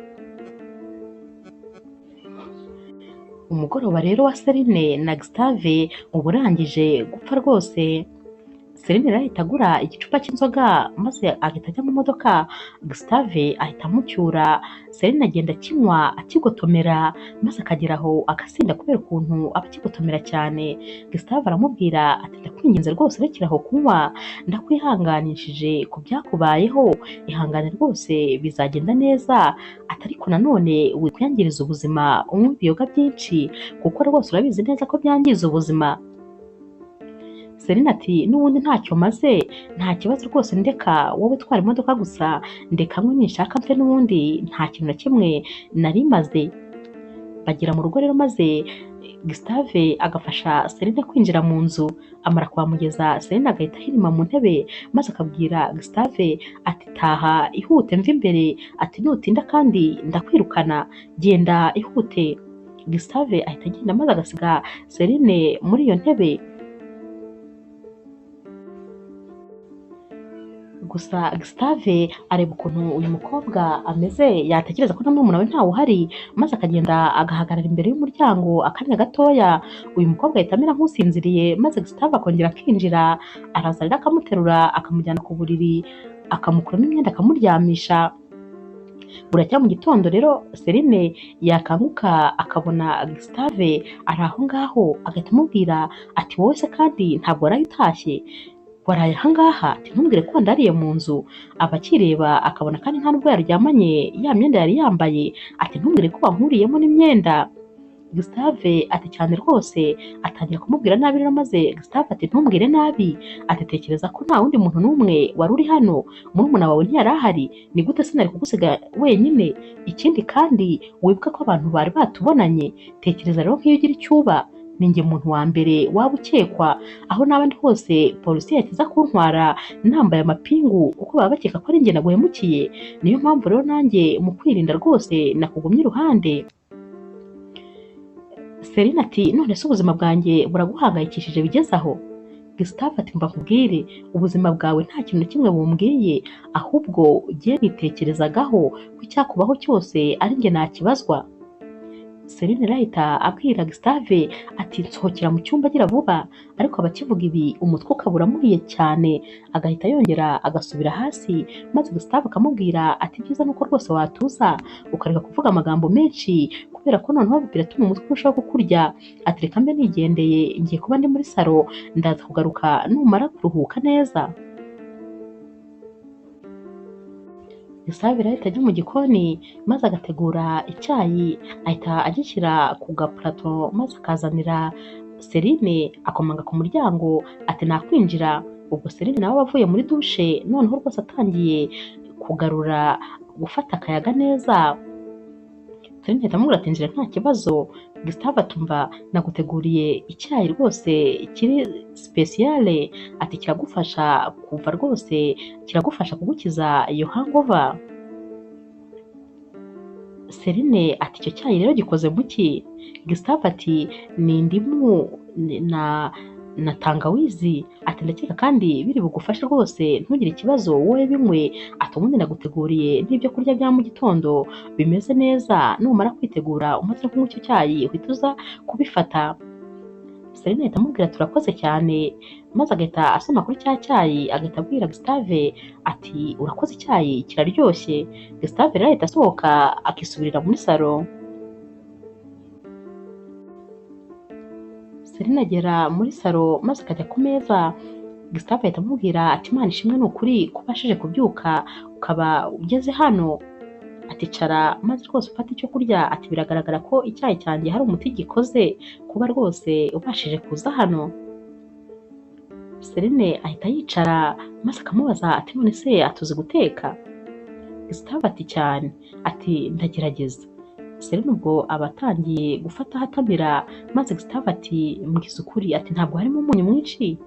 Umugoroba rero wa Celine na Gustave uba urangije gupfa rwose. Celine rero ahita agura igicupa cy'inzoga maze agahita ajya mu modoka, Gustave ahita amucyura, Celine agenda akinywa akigotomera maze akagera aho agasinda kubera ukuntu aba akigotomera cyane. Gustave aramubwira ati ndakwinginze rwose rekera aho kunywa, ndakwihanganishije ku byakubayeho, ihangane rwose bizagenda neza, ati ariko nanone wikwiyangiriza ubuzima unywa ibiyoga byinshi kuko rwose urabizi neza ko byangiza ubuzima. Celine ati n'ubundi ntacyo maze, nta kibazo rwose, ndeka wowe twara imodoka gusa, ndeka nywe ninshaka mfe n'ubundi nta kintu na kimwe nari maze. Bagera mu rugo rero maze Gustave agafasha Celine kwinjira mu nzu, amara kuhamugeza Celine agahita ahirima mu ntebe maze akabwira Gustave ati taha ihute mve imbere, ati nutinda kandi ndakwirukana, genda ihute. Gustave ahita agenda maze agasiga Celine muri iyo ntebe. Gusa Gustave areba ukuntu uyu mukobwa ameze, yatekereza ko na murumuna we ntawe uhari, maze akagenda agahagarara imbere y'umuryango akanya gatoya, uyu mukobwa ahita amera nk'usinziriye, maze Gustave akongera akinjira, araza rero akamuterura akamujyana ku buriri, akamukuramo imyenda akamuryamisha. Buracya mu gitondo rero Celine yakanguka akabona Gustave ari aho ngaho, agahita amubwira ati wowe se kandi ntabwo waraye utashye, waraye aha ngaha, ati ntumbwire ko wandariye mu nzu. Aba akireba akabona kandi nta nubwo yaryamanye ya myenda yari yambaye, ati ntumbwire ko wankuriyemo n'imyenda. Gustave ati cyane rwose, atangira kumubwira nabi rero, maze Gustave ati ntumbwire nabi, ati tekereza ko nta wundi muntu n'umwe wari uri hano, murumuna wawe ntiyari ahari, ni gute se nari kugusiga wenyine? Ikindi kandi wibuke ko abantu bari batubonanye, tekereza rero nk'iyo ugira icyo uba, ni njye muntu wa mbere waba ukekwa, aho naba ndi hose polisi yakiza kuntwara nambaye amapingu kuko baba bakeka ko ari njye naguhemukiye, niyo mpamvu rero nanjye mu kwirinda rwose nakugumye iruhande. Celine ati none se ubuzima bwanjye buraguhangayikishije bigeze aho? Gustave ati mba nkubwire, ubuzima bwawe nta kintu na kimwe bumbwiye, ahubwo jye nitekerezagaho ko icyakubaho cyose ari njye nakibazwa. Celine rero ahita abwira Gustave ati nsohokera mu cyumba agira vuba, ariko abakivuga ibi umutwe ukaba uramuhiye cyane, agahita yongera agasubira hasi, maze Gustave akamubwira ati byiza nuko rwose watuza ukareka kuvuga amagambo menshi kubera ko noneho biratuma umutwe urushaho kukurya, ati reka mbe nigendeye ngiye kuba ndi muri salo, ndaza kugaruka numara kuruhuka neza. Gustave rero ahita ajya mu gikoni maze agategura icyayi, ahita agishyira ku gapurato maze akazanira Celine, akomanga ku muryango ati nakwinjira. Ubwo Celine nawe aba avuye muri dushe noneho rwose atangiye kugarura gufata akayaga neza. Celine ahita amubwira ati injira nta kibazo. Gustave atumva naguteguriye icyayi rwose kiri spesiyale, ati kiragufasha kuva rwose, kiragufasha kugukiza iyo hangover. Celine ati icyo cyayi rero gikoze mu ki? Gustave ati ni indimu na tangawizi, ati ndakeka kandi biri bugufashe rwose ntugire ikibazo wowe binywe, ati ubundi naguteguriye n'ibyo kurya bya mu gitondo bimeze neza, numara kwitegura umaze kunywa icyo cyayi uhita uza kubifata. Celine ahita amubwira turakoze cyane, maze agahita asoma kuri cya cyayi agahita abwira Gustave ati urakoze icyayi kiraryoshye. Gustave rero ahita asohoka akisubirira muri salo. Celine agera muri salo maze akajya ku meza, Gustave ahita amubwira ati Imana ishimwe ni ukuri ko ubashije kubyuka ukaba ugeze hano, ati cara maze rwose ufate icyo kurya, ati biragaragara ko icyayi cyanjye hari umuti gikoze kuba rwose ubashije kuza hano. Celine ahita yicara maze akamubaza ati none se atuzi guteka? Gustave ati cyane, ati ndagerageza. Celine ubwo aba atangiye gufata ahatamira, maze Gustave ati mbwiza ukuri, ati ntabwo harimo umunyu mwinshi?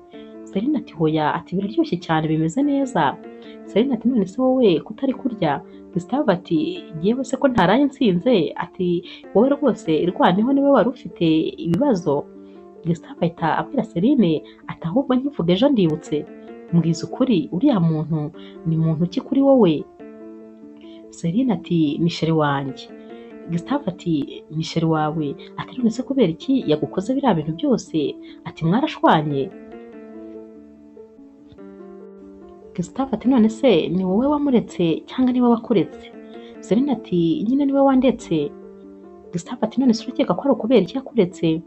Celine ati hoya, ati biraryoshye cyane bimeze neza. Celine ati none se wowe kutari kurya? Gustave ati jyewe se ko ntaraye nsinze, ati wowe rwose irwaneho niwe wari ufite ibibazo. Gustave ahita abwira Celine ati ahubwo nkivuga ejo ndibutse, mbwiza ukuri uriya muntu ni muntu ki kuri wowe? Celine ati ni chéri wanjye. Gustave ati ni chéri wawe, ati none se kubera iki yagukoze biriya bintu byose, ati mwarashwanye? Gustave ati none se ni wowe wamuretse cyangwa ni we wakuretse? Celine ati nyine ni we wandetse. Gustave ati none se urakeka ko ari ukubera iki yakuretse?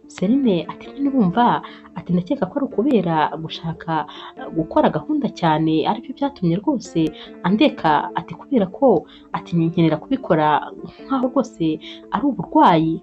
Celine ati nyine urumva, ati ndakeka ko ari ukubera gushaka gukora gahunda cyane aribyo byatumye rwose andeka, ati kubera ko ati nkenera kubikora nkaho rwose ari uburwayi.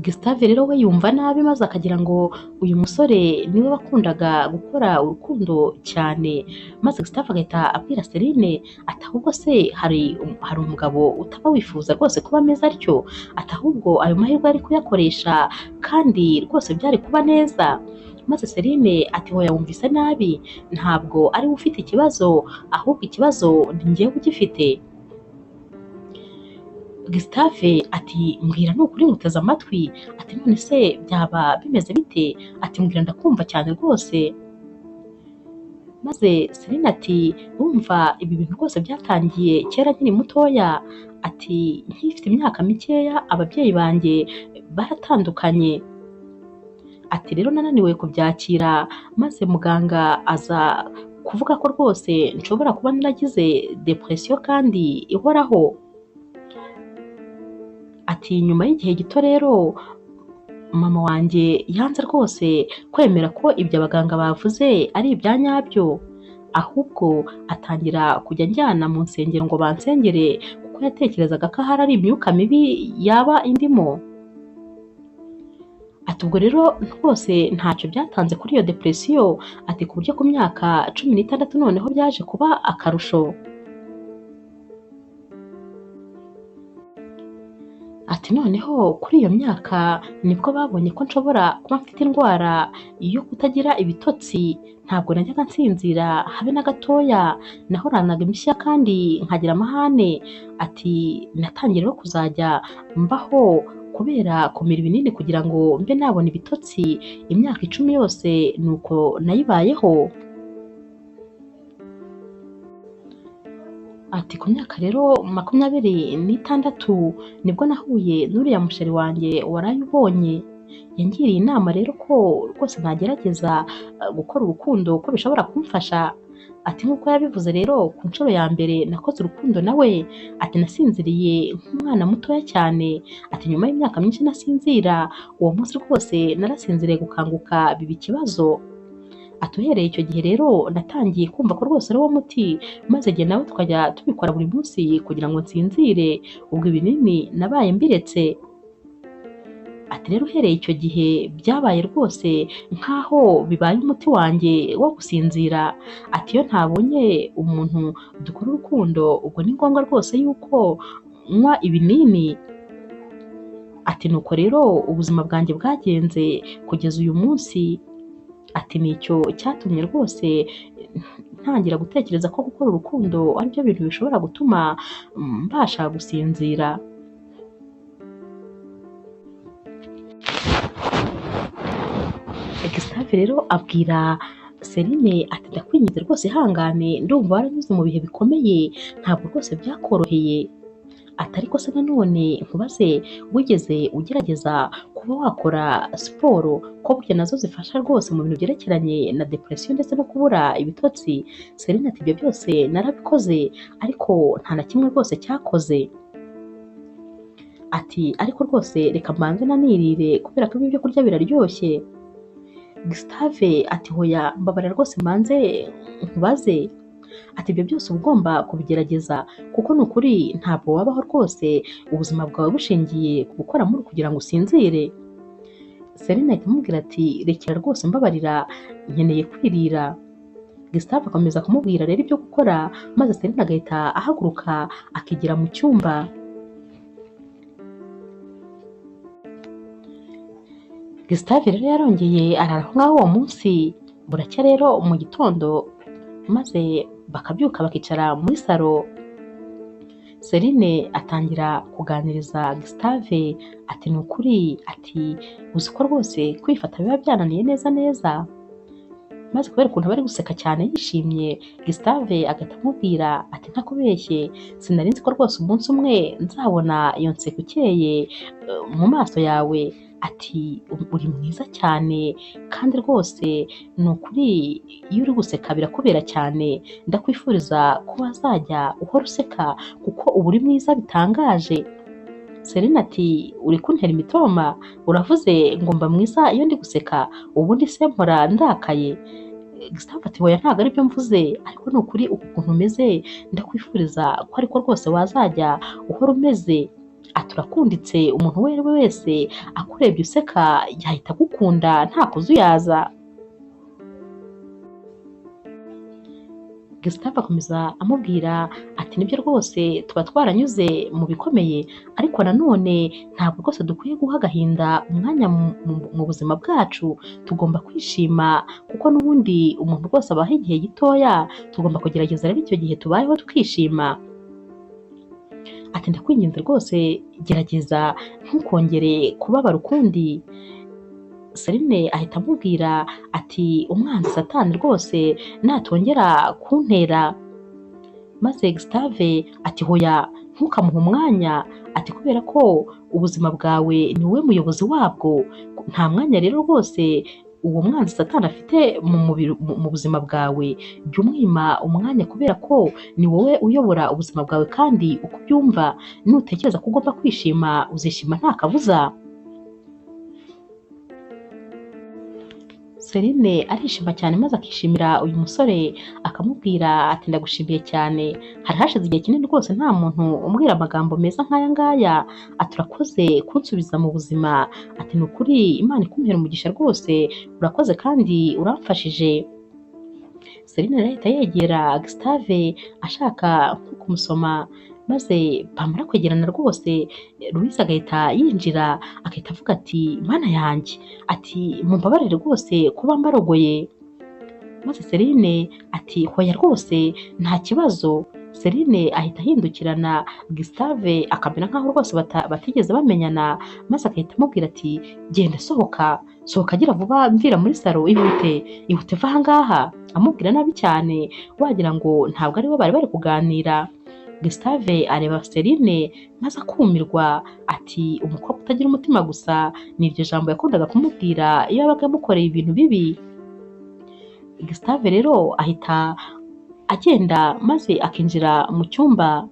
Gustave rero we yumva nabi maze akagira ngo uyu musore niwe wakundaga gukora urukundo cyane, maze Gustave agahita abwira Celine ati ahubwo se hari umugabo utaba wifuza rwose kuba ameze atyo, ati ahubwo ayo mahirwe ari kuyakoresha kandi rwose byari kuba neza. Maze Celine ati hoya wumvise nabi, ntabwo ari we ufite ikibazo, ahubwo ikibazo ni njyewe ugifite. Gustave ati mbwira ni ukuri nguteze amatwi, ati none se byaba bimeze bite? Ati mbwira ndakumva cyane rwose. Maze Celine ati wumva ibi bintu rwose byatangiye kera nkiri mutoya, ati nkifite imyaka mikeya ababyeyi banjye baratandukanye, ati rero nananiwe kubyakira, maze muganga aza kuvuga ko rwose nshobora kuba naragize depression kandi ihoraho. Ati nyuma y'igihe gito rero mama wanjye yanze rwose kwemera ko ibyo abaganga bavuze ari ibya nyabyo, ahubwo atangira kujya anjyana mu nsengero ngo bansengere kuko yatekerezaga ko ahari ari imyuka mibi yaba indimo. Ati ubwo rero rwose ntacyo byatanze kuri iyo depression, ati ku buryo ku myaka 16 noneho byaje kuba akarusho. Ati noneho kuri iyo myaka nibwo babonye ko nshobora kuba mfite indwara yo kutagira ibitotsi, ntabwo najyaga nsinzira habe na gatoya, nahoranaga imishya kandi nkagira amahane. Ati natangiye rero kuzajya mbaho kubera kumira ibinini kugira ngo mbe nabona ibitotsi, imyaka 10 yose nuko nayibayeho. Ati ku myaka rero 26 nibwo nahuye n'uriya musheri wanjye waraye ubonye, yangiriye inama rero ko rwose nagerageza gukora urukundo ko bishobora kumfasha. Ati nk'uko yabivuze rero ku nshuro ya mbere nakoze urukundo nawe, ati nasinziriye nk'umwana mutoya cyane, ati nyuma y'imyaka myinshi nasinzira, uwo munsi rwose narasinziriye gukanguka biba ikibazo. Ati uhereye icyo gihe rero natangiye kumva ko rwose ari wo muti, maze jye nawe tukajya tubikora buri munsi kugira ngo nsinzire, ubwo ibinini nabaye mbiretse. Ati rero uhereye icyo gihe byabaye rwose nkaho bibaye umuti wanjye wo gusinzira. Ati iyo ntabonye umuntu dukora urukundo ubwo ni ngombwa rwose yuko nywa ibinini. Ati nuko rero ubuzima bwanjye bwagenze kugeza uyu munsi. Ati nicyo cyatumye rwose ntangira gutekereza ko gukora urukundo aribyo bintu bishobora gutuma mbasha gusinzira. Gustave rero abwira Celine ati ndakwinginze rwose ihangane, ndumva waranyuze mu bihe bikomeye, ntabwo rwose byakoroheye. Ati ariko se nanone nkubaze, wigeze ugerageza kuba wakora siporo ko burya nazo zifasha rwose mu bintu byerekeranye na depression ndetse no kubura ibitotsi? Celine ati ibyo byose narabikoze ariko nta na kimwe rwose cyakoze. Ati ariko rwose reka mbanze nanirire kubera ko ibi byo kurya biraryoshye. Gustave ati hoya mbabarira rwose mbanze nkubaze. Ati ibyo byose uba ugomba kubigerageza kuko ni ukuri ntabwo wabaho rwose ubuzima bwawe bushingiye ku gukora muri kugira ngo usinzire. Celine ahita amubwira ati rekera rwose mbabarira nkeneye kwirira. Gustave akomeza kumubwira rero ibyo gukora, maze Celine agahita ahaguruka akigira mu cyumba. Gustave rero yarongeye arara aho ngaho uwo munsi, buracya rero mu gitondo maze bakabyuka bakicara muri salo. Celine atangira kuganiriza Gustave ati ni ukuri, ati uzi ko rwose kwifata biba byananiye neza neza. Maze kubera ukuntu bari guseka cyane yishimye, Gustave agahita amubwira ati ntakubeshye, sinari nzi ko rwose umunsi umwe nzabona iyo nseko ikeye mu maso yawe, ati uri mwiza cyane kandi rwose ni ukuri iyo uri guseka birakubera cyane, ndakwifuriza ko wazajya uhora useka kuko uba uri mwiza bitangaje. Celine ati uri kuntera imitoma, uravuze ngo mba mwiza iyo ndi guseka, ubundi se mpora ndakaye. Gustave ati hoya ntabwo aribyo mvuze, ariko ni ukuri uku kuntu umeze ndakwifuriza ko ariko rwose wazajya uhora umeze. Ati urakunditse, umuntu uwo ari we wese akurebye useka yahita agukunda nta kuzuyaza. Gustave akomeza amubwira ati nibyo rwose tuba twaranyuze mu bikomeye, ariko nanone ntabwo rwose dukwiye guha agahinda umwanya mu buzima bwacu, tugomba kwishima kuko n'ubundi umuntu rwose abaho igihe gitoya, tugomba kugerageza rero icyo gihe tubayeho tukishima. Ati ndakwinginze rwose gerageza ntukongere kubabara ukundi. Celine ahita amubwira ati umwanzi satani rwose natongera kuntera. Maze Gustave ati hoya ntukamuhe umwanya, ati kubera ko ubuzima bwawe ni wowe muyobozi wabwo, nta mwanya rero rwose uwo mwanzi satani afite mu buzima bwawe, jya umwima umwanya kubera ko ni wowe uyobora ubuzima bwawe kandi uko ubyumva, nutekereza ko ugomba kwishima uzishima nta kabuza. Celine arishima cyane maze akishimira uyu musore, akamubwira ati ndagushimiye cyane, hari hashize igihe kinini rwose nta muntu umbwira amagambo meza nk'aya ngaya, ati urakoze kunsubiza mu buzima, ati ni ukuri Imana ikumpera umugisha rwose, urakoze kandi uramfashije. Celine rero ahita yegera Gustave ashaka nko kumusoma, maze bamara kwegerana rwose Louise agahita yinjira agahita avuga ati mana yanjye, ati mumbabarire rwose kuba mbarogoye. Maze Celine ati hoya rwose nta kibazo. Celine ahita ahindukirana Gustave akamera nkaho rwose batigeze bamenyana, maze agahita amubwira ati genda sohoka, sohoka agira vuba mvira muri salo, ihute ihute va aha ngaha, amubwira nabi cyane wagira ngo ntabwo aribo bari bari kuganira. Gustave areba Celine maze akumirwa ati umukobwa utagira umutima gusa, ni iryo jambo yakundaga kumubwira iyo yabaga amukoreye ibintu bibi. Gustave rero ahita agenda maze akinjira mu cyumba.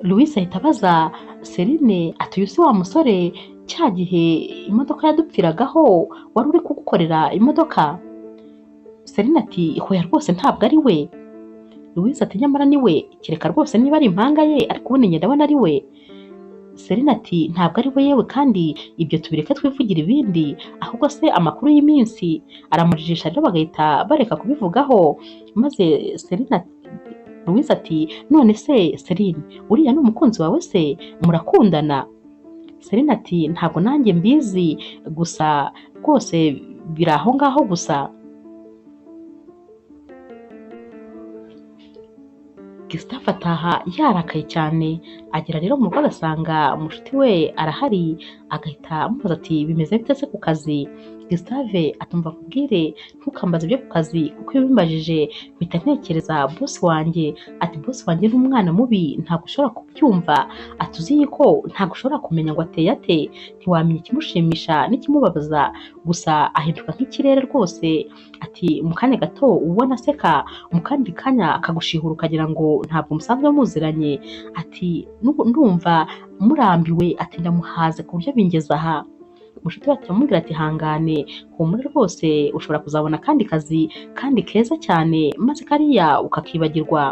Louise ahita abaza Celine ati uyu si wa musore cya gihe imodoka yadupfiragaho wari uri kugukorera imodoka? Celine ati hoya rwose ntabwo ari we. Louise ati nyamara ni we, kereka rwose niba ari impanga ye, ariko ubundi njye ndabona ari we. Celine ati ntabwo ari we yewe, kandi ibyo tubireke twivugire ibindi, ahubwo se amakuru y'iminsi. Aramujijisha rero bagahita bareka kubivugaho, maze Celine Louise ati none se Celine uriya ni umukunzi wawe se murakundana? Celine ati ntabwo nanjye mbizi, gusa rwose biri aho ngaho gusa. Gustave ataha yarakaye cyane, agera rero mu rugo agasanga mushuti we arahari, agahita amubaza ati bimeze bite se ku kazi? Gustave atumva akubwire ntukambaze ibyo ku kazi kuko iyo ubimbajije mpita ntekereza boss wanjye, ati boss wanjye ni umwana mubi ntabwo ushobora kubyumva, ati uzi ko ntabwo ushobora kumenya ngo ateye ate, ntiwamenya ikimushimisha n'ikimubabaza, gusa ahinduka nk'ikirere rwose, ati mu kanya gato ubona aseka, mu kandi kanya akagushihura ukagira ngo ntabwo musanzwe muziranye, ati ndumva murambiwe, ati ndamuhaze ku buryo bingeza aha. Mushuti we aramubwira ati hangane humura rwose ushobora kuzabona akandi kazi kandi keza cyane maze kariya ukakibagirwa.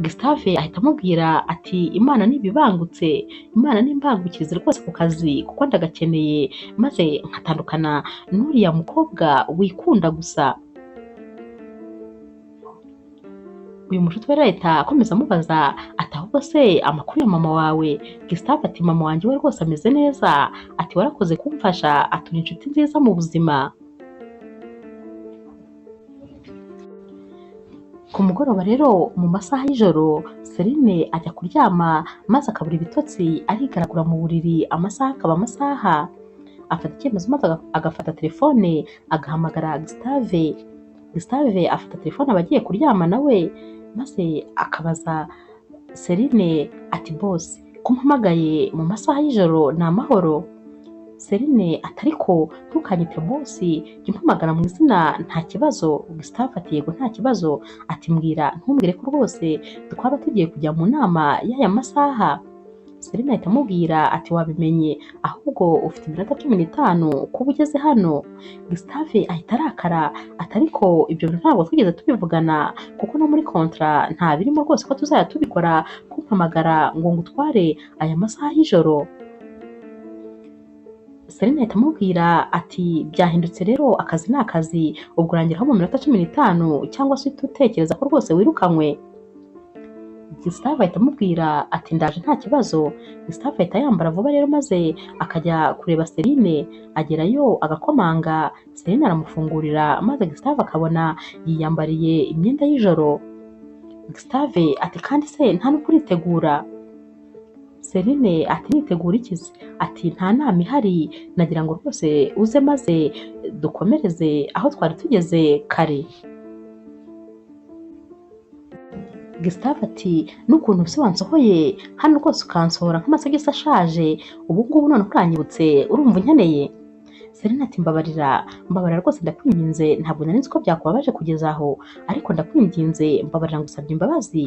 Gustave ahita amubwira ati Imana ntibibangutse, Imana nimbangukirize rwose ku kazi kuko ndagakeneye, maze nkatandukana n'uriya mukobwa wikunda gusa. Uyu mushuti we ahita akomeza amubaza ati ahubwo se amakuru ya mama wawe? Gustave ati mama wanjye we rwose ameze neza, ati warakoze kumfasha, ati uri inshuti nziza mu buzima. Ku mugoroba rero mu masaha y'ijoro Celine ajya kuryama maze akabura ibitotsi, arigaragura mu buriri amasaha akaba amasaha. Afata icyemezo maze agafata telefone agahamagara Gustave. Gustave afata telefone aba agiye kuryama nawe, maze akabaza Celine ati boss ko umpamagaye mu masaha y'ijoro ni amahoro? Celine ati ariko ntukanyite boss, jya umpamagara mu izina nta kibazo. Gustave ati yego nta kibazo, ati mbwira ntumbwire ko rwose twaba tugiye kujya mu nama y'aya masaha. Celine ahita amubwira ati wabimenye, ahubwo ufite iminota 15 kuba ugeze hano. Gustave ahita arakara ati ariko ibyo bintu ntabwo twigeze tubivugana, kuko no muri kontra nta birimo rwose ko tuzajya tubikora, kumpamagara ngo ngutware aya masaha y'ijoro. Celine ahita amubwira ati byahindutse rero, akazi ni akazi, ubwo urangiraho mu minota 15 cyangwa se uhite utekereza ko rwose wirukanywe. Gustave ahita amubwira ati ndaje nta kibazo. Gustave ahita yambara vuba rero maze akajya kureba Celine, agerayo agakomanga, Celine aramufungurira maze Gustave akabona yiyambariye imyenda y'ijoro. Gustave ati kandi se nta n'ubwo uritegura? Celine ati nitegura iki se? Ati nta nama ihari, nagira ngo rwose uze maze dukomereze aho twari tugeze kare. Gustave ati n'ukuntu se wansohoye hano rwose ukansohora nk'amasogisi ashaje, ubu ngubu none uranyibutse urumva unkeneye? Celine ati mbabarira, mbabarira rwose ndakwinginze, ntabwo nari nzi ko byakubabaje kugeza aho, ariko ndakwinginze mbabarira ngusabye imbabazi.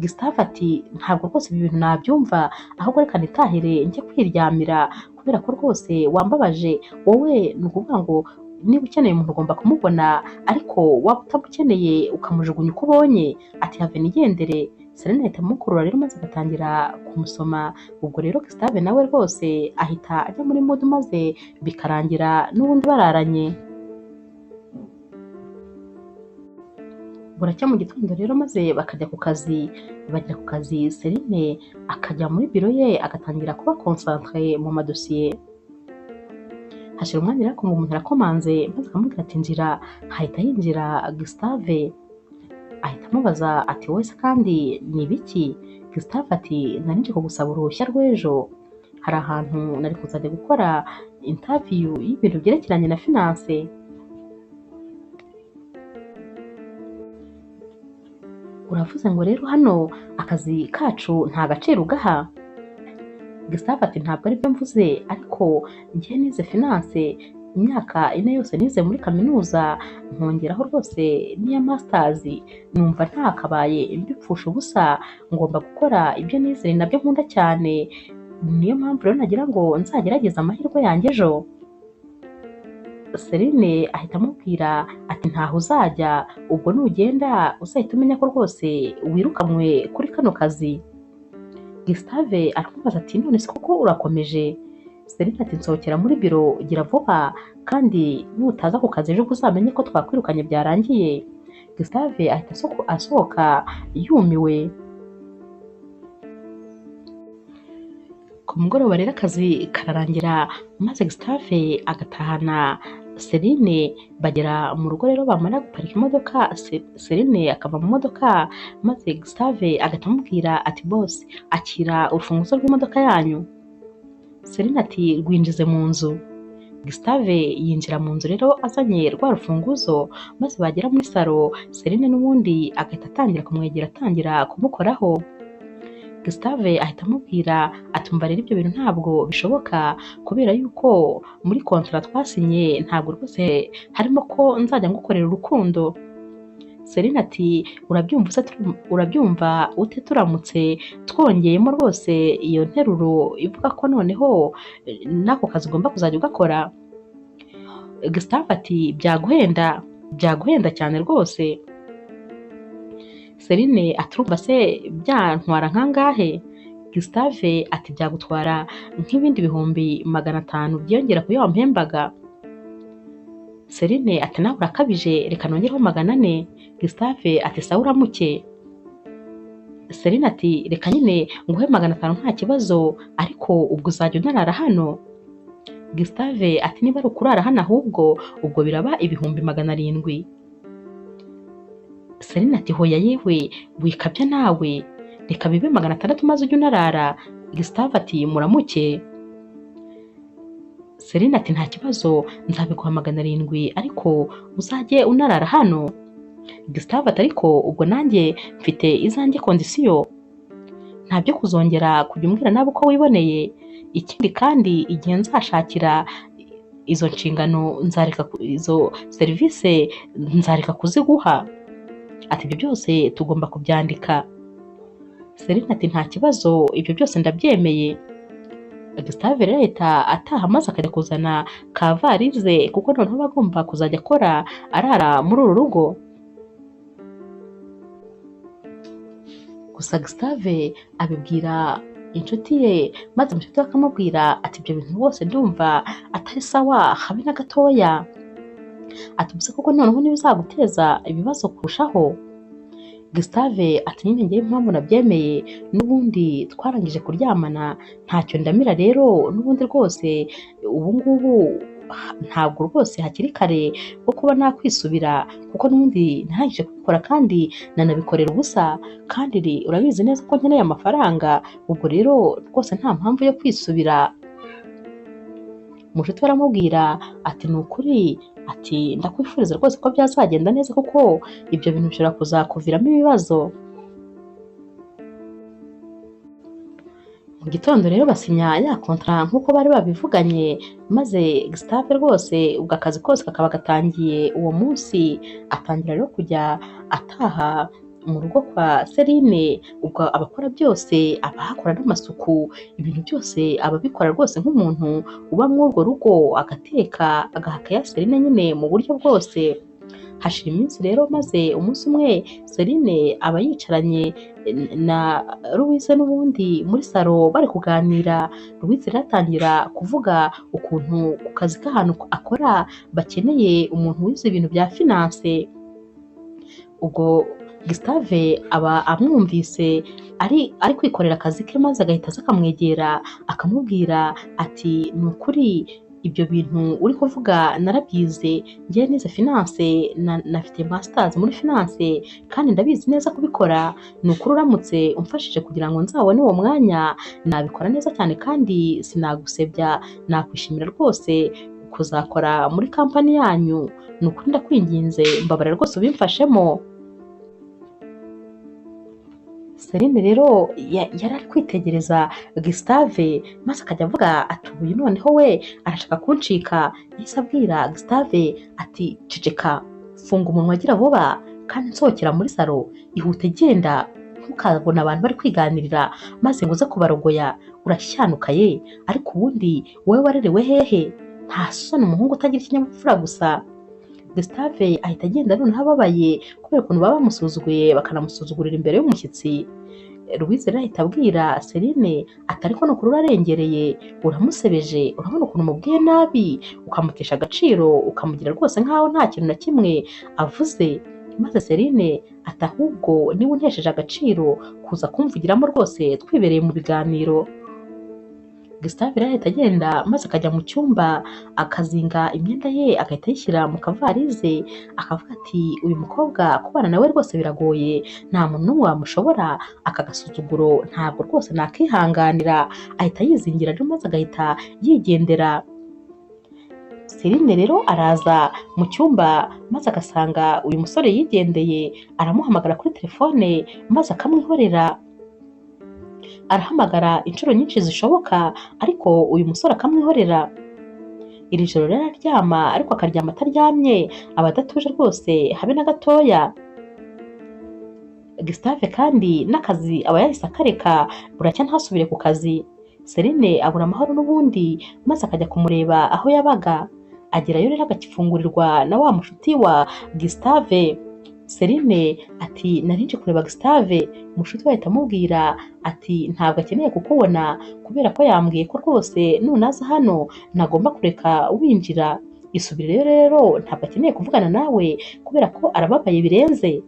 Gustave ati ntabwo rwose ibi bintu nabyumva, ahubwo reka nitahire njye kwiryamira kubera ko rwose wambabaje. Wowe ni ukuvuga ngo niba ukeneye umuntu ugomba kumubona, ariko waba utamukeneye ukamujugunya uko ubonye. Ati have nigendere. Celine ahita amukurura rero maze agatangira kumusoma. Ubwo rero Gustave nawe rwose ahita ajya muri mood maze bikarangira n'ubundi bararanye. Buracya mu gitondo rero maze bakajya ku kazi, bagera ku kazi Celine akajya muri biro ye agatangira kuba concentre mu madosiye. Hashira umwanya rero akumva umuntu arakomanze maze akamubwira ati injira, hahita yinjira Gustave. Ahita amubaza ati wowe se kandi ni ibiki? Gustave ati nari nje kugusaba uruhushya rw'ejo, hari ahantu nari kuzajya gukora interview y'ibintu byerekeranye na finance. Uravuze ngo rero hano akazi kacu nta gaciro ugaha? Gustave ati ntabwo aribyo mvuze, ariko njye nize finance imyaka 4 yose nize muri kaminuza, nkongeraho rwose n'iya masters, numva ntakabaye mbipfusha ubusa, ngomba gukora ibyo nize ni nabyo nkunda cyane, niyo mpamvu rero nagira ngo nzagerageze amahirwe yanjye ejo. Celine ahita amubwira ati ntaho uzajya, ubwo nugenda uzahita umenya ko rwose wirukanywe kuri kano kazi. Gustave aramubaza ati none se koko urakomeje? Celine ati nsohokera muri biro gira vuba, kandi nutaza ku kazi ejo uzamenye ko twakwirukanye byarangiye. Gustave ahita asohoka yumiwe. Ku mugoroba rero akazi kararangira maze Gustave agatahana Celine, bagera mu rugo rero bamara guparika imodoka, Celine akava mu modoka maze Gustave agahita amubwira ati boss akira urufunguzo rw'imodoka yanyu. Celine ati rwinjize mu nzu. Gustave yinjira mu nzu rero azanye rwa rufunguzo, maze bagera muri salo Celine n'ubundi agahita atangira kumwegera atangira kumukoraho. Gustave ahita amubwira ati umva rero ibyo bintu ntabwo bishoboka, kubera yuko muri kontra twasinye ntabwo rwose harimo ko nzajya ngukorera urukundo. Celine ati urabyumva ute turamutse twongeyemo rwose iyo nteruro ivuga ko noneho n'ako kazi ugomba kuzajya ugakora? Gustave ati byaguhenda, byaguhenda cyane rwose. Celine ati urumva se byantwara nkangahe? Gustave ati byagutwara nk'ibindi 500,000 byiyongera ku yo wampembaga. Celine ati nawe urakabije, reka nongereho 400. Gustave ati sawa uramuke. Celine ati reka nyine nguhe 500 nta kibazo, ariko ubwo uzajya unarara hano. Gustave ati niba ari ukurara hano ahubwo ubwo biraba 700,000. Celine ati hoya yewe wikabya nawe, reka bibe 600 maze ujye unarara. Gustave ati muramuke. Celine ati nta kibazo nzabiguha 700 ariko uzajye unarara hano. Gustave ati ariko ubwo nanjye mfite izanjye kondisiyo, ntabyo kuzongera kujya umbwira nabi uko wiboneye. Ikindi kandi igihe nzashakira izo nshingano nzareka izo serivisi nzareka kuziguha. Ati ibyo byose tugomba kubyandika. Celine ati nta kibazo ibyo byose ndabyemeye. Gustave rero ahita ataha maze akajya kuzana kavarize, kuko noneho aba agomba kuzajya akora arara muri uru rugo. Gusa Gustave abibwira inshuti ye, maze inshuti ye akamubwira ati ibyo bintu rwose ndumva atari sawa habe na gatoya. Ati ubuse koko noneho ntibizaguteza ibibazo kurushaho? Gustave ati nyine ngewe impamvu nabyemeye n'ubundi twarangije kuryamana ntacyo ndamira, rero n'ubundi rwose ubu ngubu ntabwo rwose hakiri kare ko kuba nakwisubira, kuko n'ubundi narangije kubikora kandi nanabikorera ubusa, kandi urabizi neza ko nkeneye amafaranga, ubwo rero rwose nta mpamvu yo kwisubira. Mushuti we aramubwira ati ni ukuri, ati ndakwifuriza rwose ko byazagenda neza kuko ibyo bintu bishobora kuzakuviramo ibibazo. Mu gitondo rero basinya ya kontara nk'uko bari babivuganye, maze Gustave rwose ubwo akazi kose kakaba gatangiye uwo munsi. Atangira rero kujya ataha mu rugo kwa Celine, ubwo abakora byose abahakora n'amasuku, ibintu byose ababikora rwose nk'umuntu uba muri urwo rugo, agateka agahaka ya Celine nyine mu buryo bwose. Hashira iminsi rero, maze umunsi umwe Celine aba yicaranye na Louise n'ubundi muri salo bari kuganira. Louise rero atangira kuvuga ukuntu ku kazi k'ahantu akora bakeneye umuntu wize ibintu bya finance. Ubwo Gustave aba amwumvise ari kwikorera akazi ke, maze agahita aza akamwegera akamubwira ati ni ukuri ibyo bintu uri kuvuga narabyize, njye nize finance nafite masters muri finance kandi ndabizi neza kubikora. Ni ukuri uramutse umfashije kugira ngo nzabone uwo mwanya nabikora neza cyane kandi sinagusebya, nakwishimira rwose kuzakora muri kampani yanyu. Ni ukuri ndakwinginze mbabarira rwose ubimfashemo. Celine rero yari ari kwitegereza Gustave maze akajya avuga ati uyu noneho we arashaka kuncika. Yahise abwira Gustave ati ceceka, funga umunwa agira vuba kandi nsohokera muri salo, ihute genda, ntukabona abantu bari kwiganirira maze ngo uze kubarogoya, urashyanuka ye. Ariko ubundi wowe warerewe hehe? Nta soni, umuhungu utagira ikinyabupfura gusa. Gustave ahita agenda noneho ababaye kubera ukuntu baba bamusuzuguye bakanamusuzugurira imbere y'umushyitsi. Louise rero ahita abwira Celine ati ariko ni ukuri urarengereye, uramusebeje, urabona ukuntu umubwiye nabi, ukamutesha agaciro, ukamugira rwose nkaho nta kintu na kimwe avuze. Maze Celine ati ahubwo niba untesheje agaciro kuza kumvugiramo rwose twibereye mu biganiro. Gustave rero ahita agenda maze akajya mu cyumba akazinga imyenda ye agahita ayishyira mu kavarize, akavuga ati uyu mukobwa kubana nawe rwose biragoye, nta muntu n'umwe wamushobora, aka gasuzuguro ntabwo rwose nakihanganira. Ahita yizingira rero maze agahita yigendera. Celine rero araza mu cyumba maze agasanga uyu musore yigendeye, aramuhamagara kuri telefone maze akamwihorera. Arahamagara inshuro nyinshi zishoboka ariko uyu musore akamwihorera. Iri joro rero araryama ariko akaryama ataryamye, aba adatuje rwose habe na gatoya. Gustave kandi n'akazi aba yahise akareka, buracya ntasubire ku kazi. Celine abura amahoro n'ubundi maze akajya kumureba aho yabaga. Agerayo rero agakifungurirwa na wa mushuti wa Gustave. Celine ati nari nje kureba Gustave. Mushuti we ahita amubwira ati ntabwo akeneye kukubona kubera ko yambwiye ko rwose nunaza hano ntagomba kureka winjira, isubire rero ntabwo akeneye kuvugana nawe kubera ko arababaye birenze.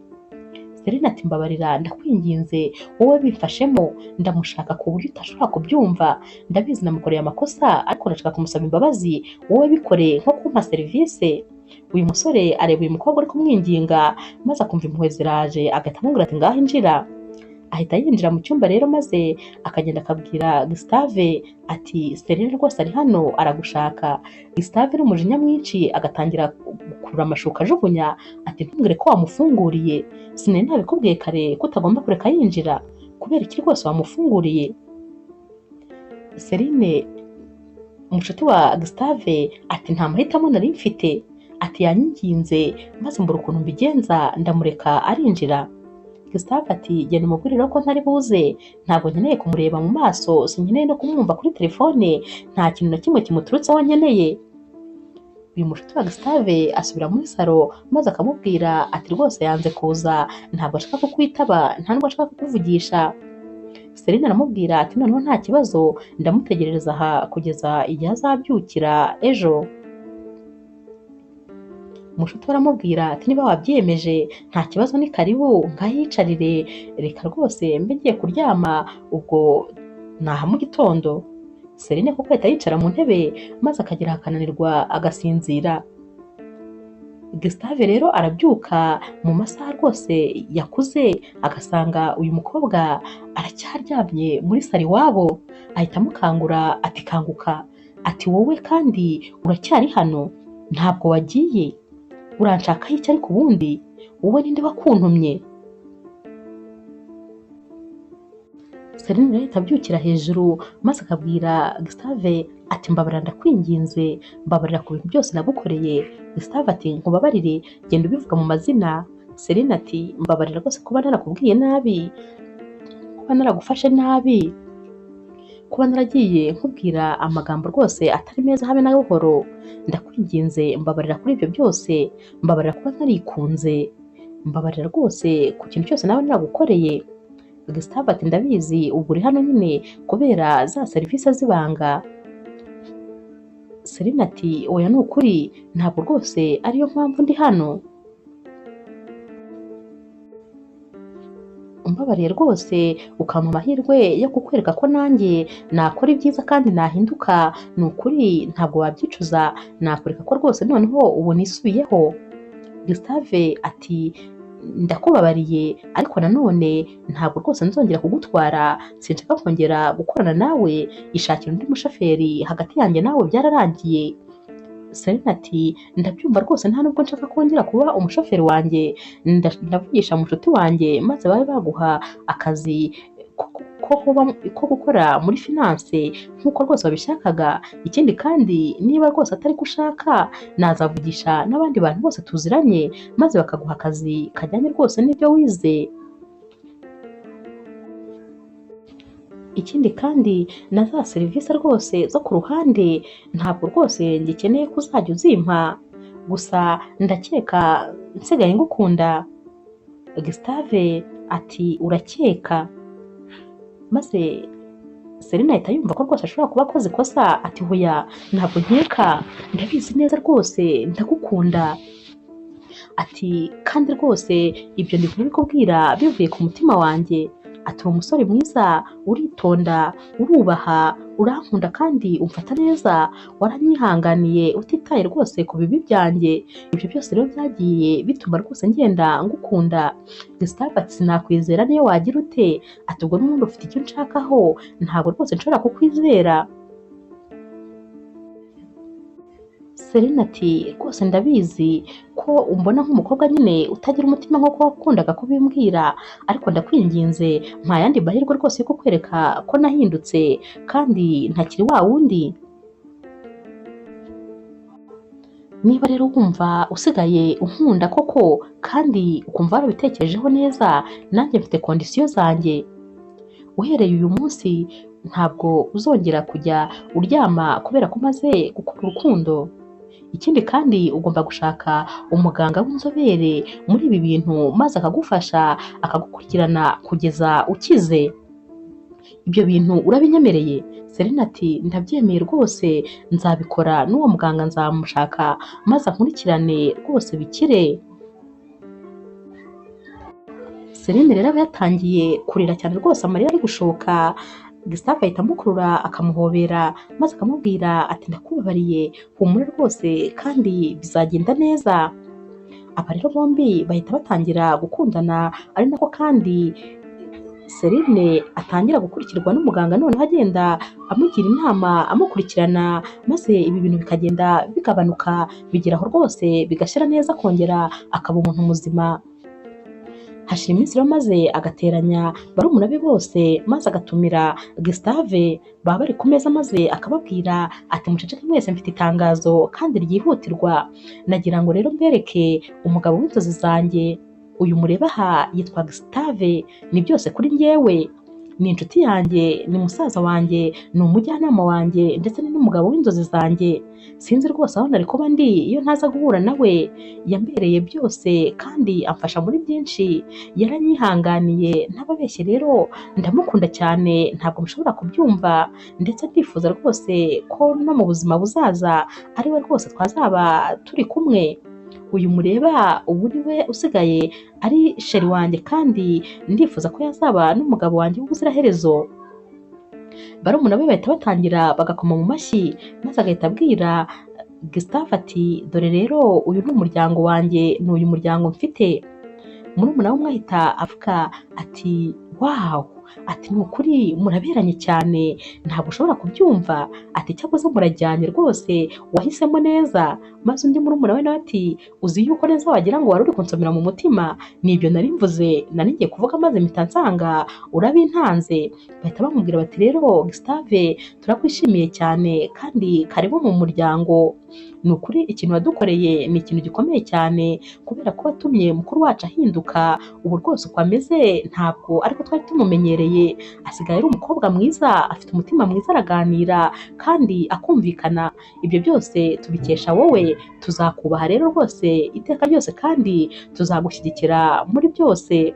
Celine ati mbabarira ndakwinginze wowe bimfashemo, ndamushaka ku buryo utashobora kubyumva, ndabizi namukoreye amakosa ariko ndashaka kumusaba imbabazi, wowe bikore nko kumpa serivisi. Uyu musore areba uyu mukobwa uri kumwinginga maze akumva impuhwe ziraje, agahita amubwira ati ngaho injira. Ahita yinjira mu cyumba rero maze akagenda akabwira Gustave ati Celine rwose ari hano aragushaka. Gustave n'umujinya mwinshi agatangira gukurura amashuka ajugunya ati ntumbwire ko wamufunguriye, sinari nabikubwiye kare ko utagomba kureka yinjira, kubera iki rwose wamufunguriye? Celine umushuti wa Gustave ati nta mahitamo nari mfite, ati yanyinginze maze mbura ukuntu mbigenza ndamureka arinjira. Gustave ati genda umubwire ko ntari buze, ntabwo nkeneye kumureba mu maso, sinkeneye no kumwumva kuri telefone, nta kintu na kimwe kimuturutseho nkeneye. Uyu mushuti wa Gustave asubira muri salo maze akamubwira ati rwose yanze kuza, ntabwo ashaka kukwitaba, nta nubwo ashaka kukuvugisha. Celine aramubwira ati noneho nta kibazo, ndamutegerereza aha kugeza igihe azabyukira ejo. Mushuti we aramubwira ati niba wabyiyemeje nta kibazo ni karibu, ngahicarire, reka rwose mbe ngiye kuryama ubwo naha mu gitondo. Celine koko ahita yicara mu ntebe maze akagera akananirwa agasinzira. Gustave rero arabyuka mu masaha rwose yakuze agasanga uyu mukobwa aracyaryamye muri salo iwabo, ahita amukangura ati kanguka, ati wowe kandi uracyari hano, ntabwo wagiye, uranshakaho iki ariko ubundi wowe ninde wakuntumye? Celine rero ahita abyukira hejuru maze akabwira Gustave ati mbabarira ndakwinginze, mbabarira ku bintu byose nagukoreye. Gustave ati nkubabarire, genda ubivuga mu mazina. Celine ati mbabarira rwose kuba narakubwiye nabi, kuba naragufashe nabi, kuba naragiye nkubwira amagambo rwose atari meza habe na buhoro, ndakwinginze mbabarira kuri ibyo byose, mbabarira kuba narikunze, mbabarira rwose ku kintu cyose nawe naragukoreye. Gustave ati ndabizi ubwo uri hano nyine kubera za serivisi z'ibanga. Celine ati oya ni ukuri ntabwo rwose ariyo mpamvu ndi hano, umbabariye rwose ukampa amahirwe yo kukwereka ko nanjye nakora ibyiza kandi nahinduka, ni ukuri ntabwo wabyicuza, nakwereka ko rwose noneho ubu nisubiyeho. Gustave ati ndakubabariye ariko nanone ntabwo rwose nzongera kugutwara, sinshaka kongera gukorana nawe, ishakira undi mushoferi, hagati yanjye nawe byararangiye. Celine ati ndabyumva rwose nta nubwo nshaka kongera kuba umushoferi wanjye, ndavugisha mushuti wanjye maze babe baguha akazi ko gukora muri finance nk'uko rwose wabishakaga. Ikindi kandi niba rwose atari ko ushaka nazavugisha n'abandi bantu bose tuziranye maze bakaguha akazi kajyanye rwose n'ibyo wize. Ikindi kandi na za serivisi rwose zo ku ruhande ntabwo rwose ngikeneye ko uzajya uzimpa, gusa ndakeka nsigaye ngukunda. Gustave ati urakeka? Maze Celine ahita yumva ko rwose ashobora kuba akoze ikosa, ati hoya ntabwo nkeka, ndabizi neza rwose ndagukunda. Ati kandi rwose ibyo ndi kubikubwira bivuye ku mutima wanjye. Ati uri umusore mwiza, uritonda, urubaha, urankunda kandi umfata neza, waranyihanganiye utitaye rwose ku bibi byanjye. Ibyo byose rero byagiye bituma rwose ngenda ngukunda. Gustave ati sinakwizera niyo wagira ute, ati ubwo n'ubundi ufite icyo nshakaho, ntabwo rwose nshobora kukwizera. Celine ati rwose ndabizi ko umbona nk'umukobwa nyine utagira umutima nk'uko wakundaga kubimbwira, ariko ndakwinginze mpa ayandi mahirwe rwose yo kukwereka ko nahindutse kandi ntakiri wa wundi. Niba rero wumva usigaye unkunda koko kandi ukumva warabitekerejeho neza, nanjye mfite kondisiyo zanjye. Uhereye uyu munsi ntabwo uzongera kujya uryama kubera ko umaze gukora urukundo. Ikindi kandi ugomba gushaka umuganga w'inzobere muri ibi bintu maze akagufasha akagukurikirana kugeza ukize. Ibyo bintu urabinyemereye? Serena ati ndabyemeye rwose, nzabikora n'uwo muganga nzamushaka maze ankurikirane rwose bikire. Serena rero aba yatangiye kurira cyane rwose, amarira ari gushoka. Gustave ahita amukurura akamuhobera maze akamubwira ati ndakubabariye, humura rwose kandi bizagenda neza. Aba rero bombi bahita batangira gukundana, ari nako kandi Serine atangira gukurikirwa n'umuganga, noneho agenda amugira inama amukurikirana, maze ibi bintu bikagenda bigabanuka bigera aho rwose bigashyira neza, akongera akaba umuntu muzima. Hashira iminsi rero maze agateranya barumuna be bose, maze agatumira Gustave, baba bari ku meza maze akababwira ati muceceke mwese, mfite itangazo kandi ryihutirwa, nagira ngo rero mbereke umugabo w'inzozi zanjye. Uyu mureba aha yitwa Gustave, ni byose kuri njyewe, ni inshuti yanjye, ni musaza wanjye, ni umujyanama wanjye, ndetse ni n'umugabo w'inzozi zanjye. Sinzi rwose aho nari kuba ndi iyo ntaza guhura nawe. Yambereye byose kandi amfasha muri byinshi, yaranyihanganiye ntababeshye rero ndamukunda cyane, ntabwo mushobora kubyumva, ndetse ndifuza rwose ko no mu buzima buzaza ari we rwose twazaba turi kumwe. Uyu mureba ubu ni we usigaye ari sheri wanjye kandi ndifuza ko yazaba n'umugabo wanjye w'ubuziraherezo. Barumuna be bahita batangira bagakoma mu mashyi, maze agahita abwira Gustave ati dore rero uyu ni umuryango wanjye, ni uyu muryango mfite. Murumuna we umwe ahita avuga ati wawu, ati ni ukuri muraberanye cyane, ntabwo ushobora kubyumva, ati cyakoze murajyanye rwose, wahisemo neza. Maze undi murumuna we nawe ati uzi yuko neza wagira ngo wari uri kunsomera mu mutima, nibyo nari mvuze, nari ngiye kuvuga maze mpita nsanga urabintanze. Bahita bamubwira bati rero Gustave turakwishimiye cyane kandi karibu mu muryango, ni ukuri ikintu wadukoreye ni ikintu gikomeye cyane, kubera ko watumye mukuru wacu ahinduka, ubu rwose uko ameze ntabwo ariko twari tumumenyereye, asigaye ari umukobwa mwiza, afite umutima mwiza, araganira kandi akumvikana, ibyo byose tubikesha wowe, tuzakubaha rero rwose iteka ryose kandi tuzagushyigikira muri byose.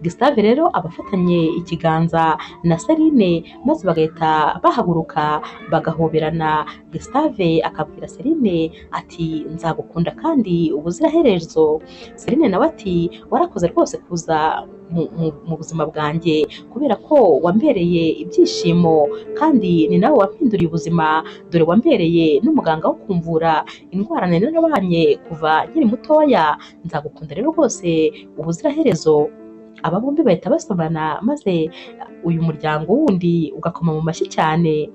Gustave rero aba afatanye ikiganza na Serine maze bagahita bahaguruka bagahoberana. Gustave akabwira Serine ati nzagukunda kandi ubuziraherezo. Serine nawe ati warakoze rwose kuza mu buzima bwanjye, kubera ko wambereye ibyishimo kandi ni nawe wampinduriye ubuzima, dore wambereye n'umuganga wo kumvura indwara nari narabanye kuva nkiri mutoya, nzagukunda rero rwose ubuziraherezo. Aba bombi bahita basomana maze uyu muryango wundi ugakoma mu mashyi cyane.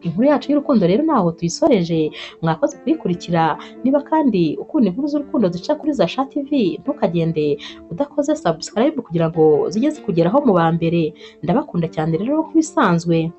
Inkuru yacu y'urukundo rero ntaho tuyisoreje, mwakoze kuyikurikira. Niba kandi ukunda inkuru z'urukundo zica kuri Zasha TV, ntukagende udakoze subscribe kugira ngo zijye zikugeraho mu ba mbere. Ndabakunda cyane rero nk'ibisanzwe.